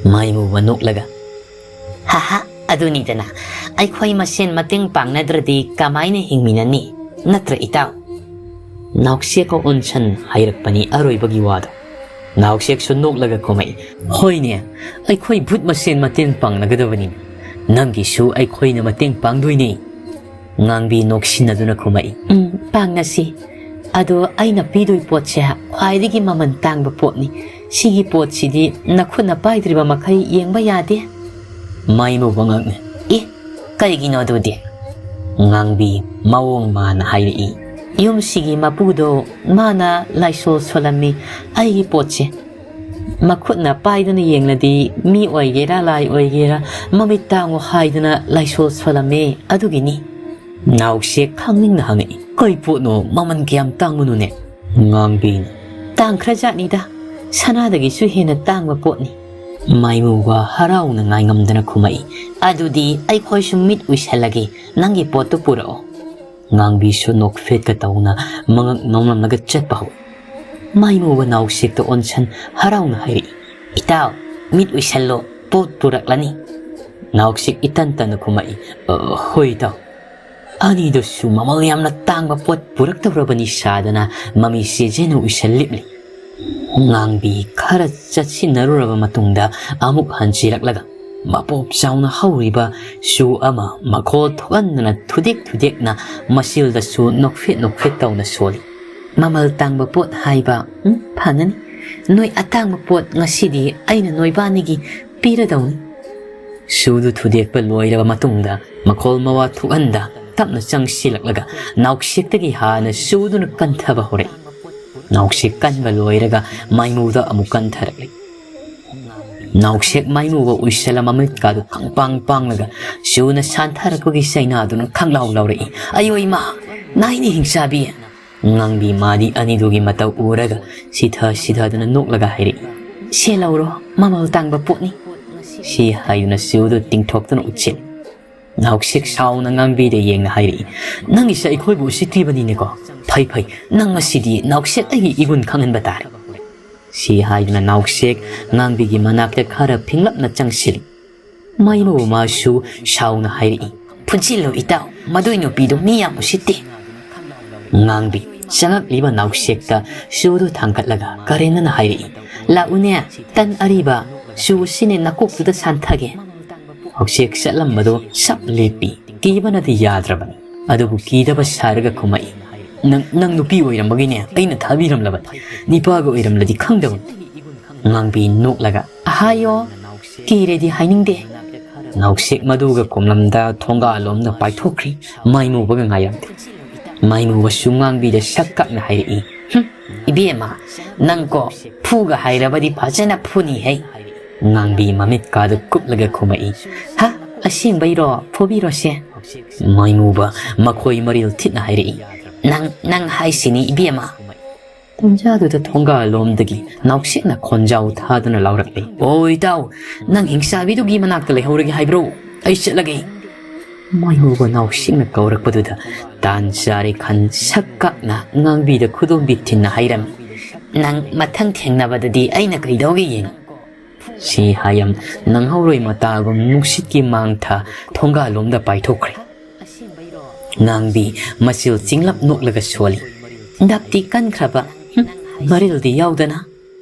ꯃꯥꯏꯃꯨꯕ ꯅꯣꯛꯂꯒ, "ꯍꯥꯍꯥ, ꯑꯗꯨꯅꯤꯗꯅ, ꯑꯩꯈꯣꯏ ꯃꯁꯦꯟ ꯃꯇꯦꯡ ꯄꯥꯡꯅꯗ꯭ꯔꯗꯤ ꯀꯃꯥꯏꯅ ꯍꯤꯡꯃꯤꯟꯅꯅꯤ? ꯅꯠꯇ꯭ꯔ ꯏꯇꯥꯎ?" ꯅꯥꯎꯁꯦꯛꯀ ꯑꯣꯟꯁꯟ ꯍꯥꯏꯔꯛꯄꯅꯤ ꯑꯔꯣꯏꯕꯒꯤ ꯋꯥꯗꯣ꯫ ꯅꯥꯎꯁꯦꯛꯁꯨ ꯅꯣꯛꯂꯒ ꯈꯨꯝꯃꯛꯏ, "ꯍꯣꯏꯅꯦ, ꯑꯩꯈꯣꯏ ꯚꯨꯠ ꯃꯁꯦꯟ ꯃꯇꯦꯡ ꯄꯥꯡꯅꯒꯗꯕꯅꯤ꯫ ꯅꯪꯒꯤꯁꯨ ꯑꯩꯈꯣꯏꯅ ꯃꯇꯦꯡ ꯄꯥꯡꯗꯣꯏꯅꯦ꯫" ꯉꯥꯡꯕꯤ ꯅꯣꯛꯁꯤꯟꯅꯗꯨꯅ ꯈꯨꯝꯃꯛꯏ, "ꯎꯝ, ꯄꯥꯡꯅꯁꯤ꯫ ꯑꯗꯣ ꯑꯩꯅ ꯄꯤꯗꯣꯏ ꯄꯣꯠꯁꯦ ꯈ꯭ꯋꯥꯏꯗꯒꯤ ꯃꯃꯜ ꯇꯥꯡꯕ ꯄꯣꯠꯅꯤ꯫ ꯁꯤꯒꯤ ꯄꯣꯠꯁꯤꯗꯤ ꯅꯈꯨꯠꯅ ꯄꯥꯏꯗ꯭ꯔꯤꯕ ꯃꯈꯩ ꯌꯦꯡꯕ ꯌꯥꯗꯦ꯫" ꯃꯥꯏꯃꯨꯕ ꯉꯛꯅ, "ꯑꯦ, ꯀꯩꯒꯤꯅꯣ ꯑꯗꯨꯗꯤ?" ꯉꯥꯡꯕꯤ ꯃꯑꯣꯡ ꯃꯥꯟꯅ ꯍꯥꯏꯔꯛꯏ, "ꯌꯨꯝꯁꯤꯒꯤ ꯃꯄꯨꯗꯣ ꯃꯥꯅ ꯂꯥꯏꯁꯣꯜ ꯁꯣꯜꯂꯝꯃꯤ ꯑꯩꯒꯤ ꯄꯣꯠꯁꯦ꯫ ꯃꯈꯨꯠꯅ ꯄꯥꯏꯗꯨꯅ ꯌꯦꯡꯂꯗꯤ ꯃꯤ ꯑꯣꯏꯒꯦꯔꯥ ꯂꯥꯏ ꯑꯣꯏꯒꯦꯔꯥ ꯃꯃꯤꯠ ꯇꯥꯡꯉꯨ ꯍꯥꯏꯗꯨꯅ ꯂꯥꯏꯁꯣꯜ ꯁꯣꯜꯂꯝꯃꯦ ꯑꯗꯨꯒꯤꯅꯤ꯫ ꯅꯥꯎꯁꯦꯛ ꯈꯪꯅꯤꯡꯅ ꯍꯪꯉꯛꯏ, "ꯀꯩ ꯄꯣꯠꯅꯣ ꯃꯃꯜ ꯀꯌꯥꯝ ꯇꯥꯡꯕꯅꯣꯅꯦ?" ꯉꯥꯡꯕꯤꯅ, "ꯇꯥꯡꯈ꯭ꯔꯖꯥꯠꯅꯤꯗ, ꯁꯅꯥꯗꯒꯤꯁꯨ ꯍꯦꯟꯅ ꯇꯥꯡꯕ ꯄꯣꯠꯅꯤ꯫" ꯃꯥꯏꯃꯨꯒ ꯍꯔꯥꯎꯅ ꯉꯥꯏꯉꯝꯗꯅ ꯈꯨꯝꯃꯛꯏ, "ꯑꯗꯨꯗꯤ ꯑꯩꯈꯣꯏꯁꯨ ꯃꯤꯠ ꯎꯏꯁꯜꯂꯒꯦ, ꯅꯪꯒꯤ ꯄꯣꯠꯇꯨ ꯄꯨꯔꯛꯑꯣ꯫" ꯉꯥꯡꯕꯤꯁꯨ ꯅꯣꯛꯐꯦꯠꯀ ꯇꯧꯅ ꯃꯉꯛ ꯅꯣꯝꯂꯝꯂꯒ ꯆꯠꯄ ꯍꯧꯏ꯫ ꯃꯥꯏꯃꯨꯕ ꯅꯥꯎꯁꯦꯛꯇ ꯑꯣꯟꯁꯟ ꯍꯔꯥꯎꯅ ꯍꯥꯏꯔꯛꯏ, "ꯏꯇꯥꯎ, ꯃꯤꯠ ꯎꯏꯁꯜꯂꯣ, ꯄꯣꯠ ꯄꯨꯔꯛꯂꯅꯤ꯫" ꯅꯥꯎꯁꯦꯛ ꯏꯇꯟ ꯇꯟꯅ ꯈꯨꯝꯃꯛꯏ, "ꯑ, ꯍꯣꯏ ꯏꯇꯥꯎ꯫" ꯑꯅꯤꯗꯨꯁꯨ ꯃꯃꯜ ꯌꯥꯝꯅ ꯇꯥꯡꯕ ꯄꯣꯠ ꯄꯨꯔꯛꯇꯧꯔꯕꯅꯤ ꯁꯥꯗꯅ ꯃꯃꯤ ꯁꯦꯖꯦꯅ ꯎꯏꯁꯜꯂꯤꯞꯂꯤ꯫ ꯉꯥꯡꯕꯤ ꯈꯔ ꯆꯠꯁꯤꯟꯅꯔꯨꯔꯕ ꯃꯇꯨꯡꯗ ꯑꯃꯨꯛ ꯍꯟꯖꯤꯔꯛꯂꯒ ꯃꯄꯣꯞ ꯆꯥꯎꯅ ꯍꯧꯔꯤꯕ ꯆꯨ ꯑꯃ ꯃꯈꯣꯜ ꯊꯣꯛꯍꯟꯗꯅ ꯊꯨꯗꯦꯛ ꯊꯨꯗꯦꯛꯅ ꯃꯆꯤꯜꯗꯁꯨ ꯅꯣꯛꯐꯦꯠ ꯅꯣꯛꯐꯦꯠ ꯇꯧꯅ ꯁꯣꯜꯂꯤ꯫ "ꯃꯃꯜ ꯇꯥꯡꯕ ꯄꯣꯠ ꯍꯥꯏꯕ, ꯎꯝ, ꯐꯪꯉꯅꯤ꯫ ꯅꯣꯏ ꯑꯇꯥꯡꯕ ꯄꯣꯠ ꯉꯁꯤꯗꯤ ꯑꯩꯅ ꯅꯣꯏꯕꯥꯅꯤꯒꯤ ꯄꯤꯔꯗꯧꯅꯤ꯫" ꯆꯨꯗꯨ ꯊꯨꯗꯦꯛꯄ ꯂꯣꯏꯔꯕ ꯃꯇꯨꯡꯗ ꯃꯈꯣꯜ ꯃꯋꯥ ꯊꯣꯛꯍꯟꯗ ꯇꯞꯅ ꯆꯪꯁꯤꯜꯂꯛꯂꯒ ꯅꯥꯎꯁꯦꯛꯇꯒꯤ ꯍꯥꯟꯅ ꯆꯨꯗꯨꯅ ꯀꯟꯊꯕ ꯍꯧꯔꯛꯏ꯫ ꯅꯥꯎꯁꯦꯛ ꯀꯟꯕ ꯂꯣꯏꯔꯒ ꯃꯥꯏꯃꯨꯗ ꯑꯃꯨꯛ ꯀꯟꯊꯔꯛꯂꯤ꯫ ꯅꯥꯎꯁꯦꯛ ꯃꯥꯏꯃꯨꯕ ꯎꯏꯁꯜꯂ ꯃꯃꯤꯠꯀꯥꯗꯨ ꯈꯪꯄꯥꯡ ꯄꯥꯡꯂꯒ ꯆꯨꯅ ꯁꯥꯟꯊꯔꯛꯄꯒꯤ ꯆꯩꯅꯥꯗꯨꯅ ꯈꯪꯂꯥꯎ ꯂꯥꯎꯔꯛꯏ꯫ "ꯑꯌꯣ ꯏꯃꯥ! ꯅꯥꯏꯅꯦ ꯍꯤꯡꯆꯥꯕꯤ!" ꯉꯥꯡꯕꯤ ꯃꯥꯗꯤ ꯑꯅꯤꯗꯨꯒꯤ ꯃꯇꯧ ꯎꯔꯒ ꯁꯤꯊ ꯁꯤꯊꯗꯨꯅ ꯅꯣꯛꯂꯒ ꯍꯥꯏꯔꯛꯏ, "ꯁꯦ ꯂꯧꯔꯣ, ꯃꯃꯜ ꯇꯥꯡꯕ ꯄꯣꯠꯅꯤ꯫" ꯁꯤ ꯍꯥꯏꯗꯨꯅ ꯆꯨꯗꯨ ꯇꯤꯡꯊꯣꯛꯇꯨꯅ ꯎꯠꯁꯤꯜꯂꯤ꯫ ꯅꯥꯎꯁꯦꯛ ꯁꯥꯎꯅ ꯉꯥꯡꯕꯤꯗ ꯌꯦꯡꯅ ꯍꯥꯏꯔꯛꯏ, "ꯅꯪꯒꯤꯁꯦ ꯑꯩꯈꯣꯏꯕꯨ ꯎꯁꯤꯠꯇ꯭ꯔꯤꯕꯅꯤꯅꯦꯀꯣ꯫ ꯐꯩ ꯐꯩ, ꯅꯪ ꯉꯁꯤꯗꯤ ꯅꯥꯎꯁꯦꯛ ꯑꯩꯒꯤ ꯏꯒꯨꯟ ꯈꯪꯍꯟꯕ ꯇꯥꯔꯦ꯫" ꯁꯤ ꯍꯥꯏꯗꯨꯅ ꯅꯥꯎꯁꯦꯛ ꯉꯥꯡꯕꯤꯒꯤ ꯃꯅꯥꯛꯇ ꯈꯔ ꯐꯤꯡꯂꯞꯅ ꯆꯪꯁꯤꯜꯂꯤ꯫ ꯃꯥꯏꯃꯨ ꯃꯥꯁꯨ ꯁꯥꯎꯅ ꯍꯥꯏꯔꯛꯏ, "ꯐꯨꯖꯤꯜꯂꯨ ꯏꯇꯥꯎ, ꯃꯗꯨꯏ ꯅꯨꯄꯤꯗꯨ ꯃꯤ ꯌꯥꯝ ꯎꯁꯤꯠꯇꯦ꯫" ꯉꯥꯡꯕꯤ ꯆꯪꯉꯛꯂꯤꯕ ꯅꯥꯎꯁꯦꯛꯇ ꯆꯨꯗꯨ ꯊꯥꯡꯒꯠꯂꯒ ꯀꯔꯦꯟꯅꯅ ꯍꯥꯏꯔꯛꯏ, "ꯂꯥꯛꯎꯅꯦ, ꯇꯟ ꯑꯔꯤꯕ, ꯆꯨꯁꯤꯅꯦ ꯅꯀꯣꯛꯇꯨꯗ ꯁꯥꯟꯊꯒꯦ꯫" ꯅꯥꯎꯁꯦꯛ ꯆꯠꯂꯝꯕꯗꯨ ꯁꯞ ꯂꯦꯞꯄꯤ꯫ ꯀꯤꯕꯅꯗꯤ ꯌꯥꯗ꯭ꯔꯕꯅꯤ꯫ ꯑꯗꯨꯕꯨ ꯀꯤꯗꯕ ꯁꯥꯔꯒ ꯈꯨꯝꯃꯛꯏ, "ꯅꯪ, ꯅꯪ ꯅꯨꯄꯤ ꯑꯣꯏꯔꯝꯕꯒꯤꯅꯦ ꯑꯩꯅ ꯊꯥꯕꯤꯔꯝꯂꯕꯅꯤ꯫ ꯅꯤꯄꯥꯒ ꯑꯣꯏꯔꯝꯂꯗꯤ ꯈꯪꯗꯕꯅꯤ꯫" ꯉꯥꯡꯕꯤ ꯅꯣꯛꯂꯒ, "ꯑꯍꯥꯌꯣ, ꯀꯤꯔꯦꯗꯤ ꯍꯥꯏꯅꯤꯡꯗꯦ꯫" ꯅꯥꯎꯁꯦꯛ ꯃꯗꯨꯒ ꯀꯣꯝꯂꯝꯗ ꯊꯣꯡꯒꯥꯜꯂꯣꯝꯗ ꯄꯥꯏꯊꯣꯛꯈ꯭ꯔꯤ꯫ ꯃꯥꯏꯃꯨꯕꯒ ꯉꯥꯏꯔꯝꯗꯦ꯫ ꯃꯥꯏꯃꯨꯕꯁꯨ ꯉꯥꯡꯕꯤꯗ ꯁꯛ ꯀꯛꯅ ꯍꯥꯏꯔꯛꯏ, "ꯍꯨꯝ, "ꯏꯕꯦꯝꯃ, ꯅꯪ ꯀꯣ ꯐꯨꯒ ꯍꯥꯏꯔꯕꯗꯤ ꯐꯖꯅ ꯐꯨꯅꯤ ꯍꯩ!" ꯉꯥꯡꯕꯤ ꯃꯃꯤꯠꯀꯥꯗꯨ ꯀꯨꯞꯂꯒ ꯈꯨꯝꯃꯛꯏ꯫ "ꯍꯥ? ꯑꯁꯦꯡꯕꯩꯔꯣ? ꯐꯨꯕꯤꯔꯣꯁꯦ!" ꯃꯥꯏꯃꯨꯕ ꯃꯈꯣꯏ ꯃꯔꯤꯜ ꯊꯤꯠꯅ ꯍꯥꯏꯔꯛꯏ꯫ "ꯅꯪ, ꯅꯪ ꯍꯥꯏꯁꯤꯅꯤ ꯏꯕꯦꯝꯃ!" ꯇꯟꯖꯥꯗꯨꯗ ꯊꯣꯡꯒꯥꯜꯂꯣꯝꯗꯒꯤ ꯅꯥꯎꯁꯦꯛꯅ ꯈꯣꯟꯖꯥꯎ ꯊꯥꯗꯨꯅ ꯂꯥꯎꯔꯛꯂꯦ꯫ "ꯑꯣ ꯏꯇꯥꯎ, ꯅꯪ ꯍꯤꯡꯆꯥꯕꯤꯗꯨꯒꯤ ꯃꯅꯥꯛꯇ ꯂꯩꯍꯧꯔꯒꯦ ꯍꯥꯏꯕ꯭ꯔꯣ? ꯑꯩ ꯆꯠꯂꯒꯦ!" ꯃꯥꯏꯃꯨꯕ ꯅꯥꯎꯁꯦꯛꯅ ꯀꯧꯔꯛꯄꯗꯨꯗ ꯇꯥꯟ ꯆꯥꯔꯦ ꯈꯟ ꯁꯛ ꯀꯥꯛꯅ ꯉꯥꯡꯕꯤꯗ ꯈꯨꯗꯣꯝꯕꯤ ꯊꯤꯟꯅ ꯍꯥꯏꯔꯝꯃꯤ꯫ "ꯅꯪ ꯃꯊꯪ ꯊꯦꯡꯅꯕꯗꯗꯤ ꯑꯩꯅ ꯀꯩꯗꯧꯒꯦ ꯌꯦꯡꯉꯨ!" ꯁꯤ ꯍꯥꯏꯔꯝ ꯅꯪꯍꯧꯔꯣꯏ ꯃꯇꯥꯒꯨꯝ ꯅꯨꯡꯁꯤꯠꯀꯤ ꯃꯥꯡꯊ ꯊꯣꯡꯒꯥꯜꯂꯣꯝꯗ ꯄꯥꯏꯊꯣꯛꯈ꯭ꯔꯦ꯫ ꯉꯥꯡꯕꯤ ꯃꯆꯤꯜ ꯆꯤꯡꯂꯞ ꯅꯣꯛꯂꯒ ꯁꯣꯜꯂꯤ꯫ ꯗꯞꯇꯤ ꯀꯟꯈ꯭ꯔꯕ, ꯍꯨꯝ, ꯃꯔꯤꯜꯗꯤ ꯌꯥꯎꯗꯅ꯫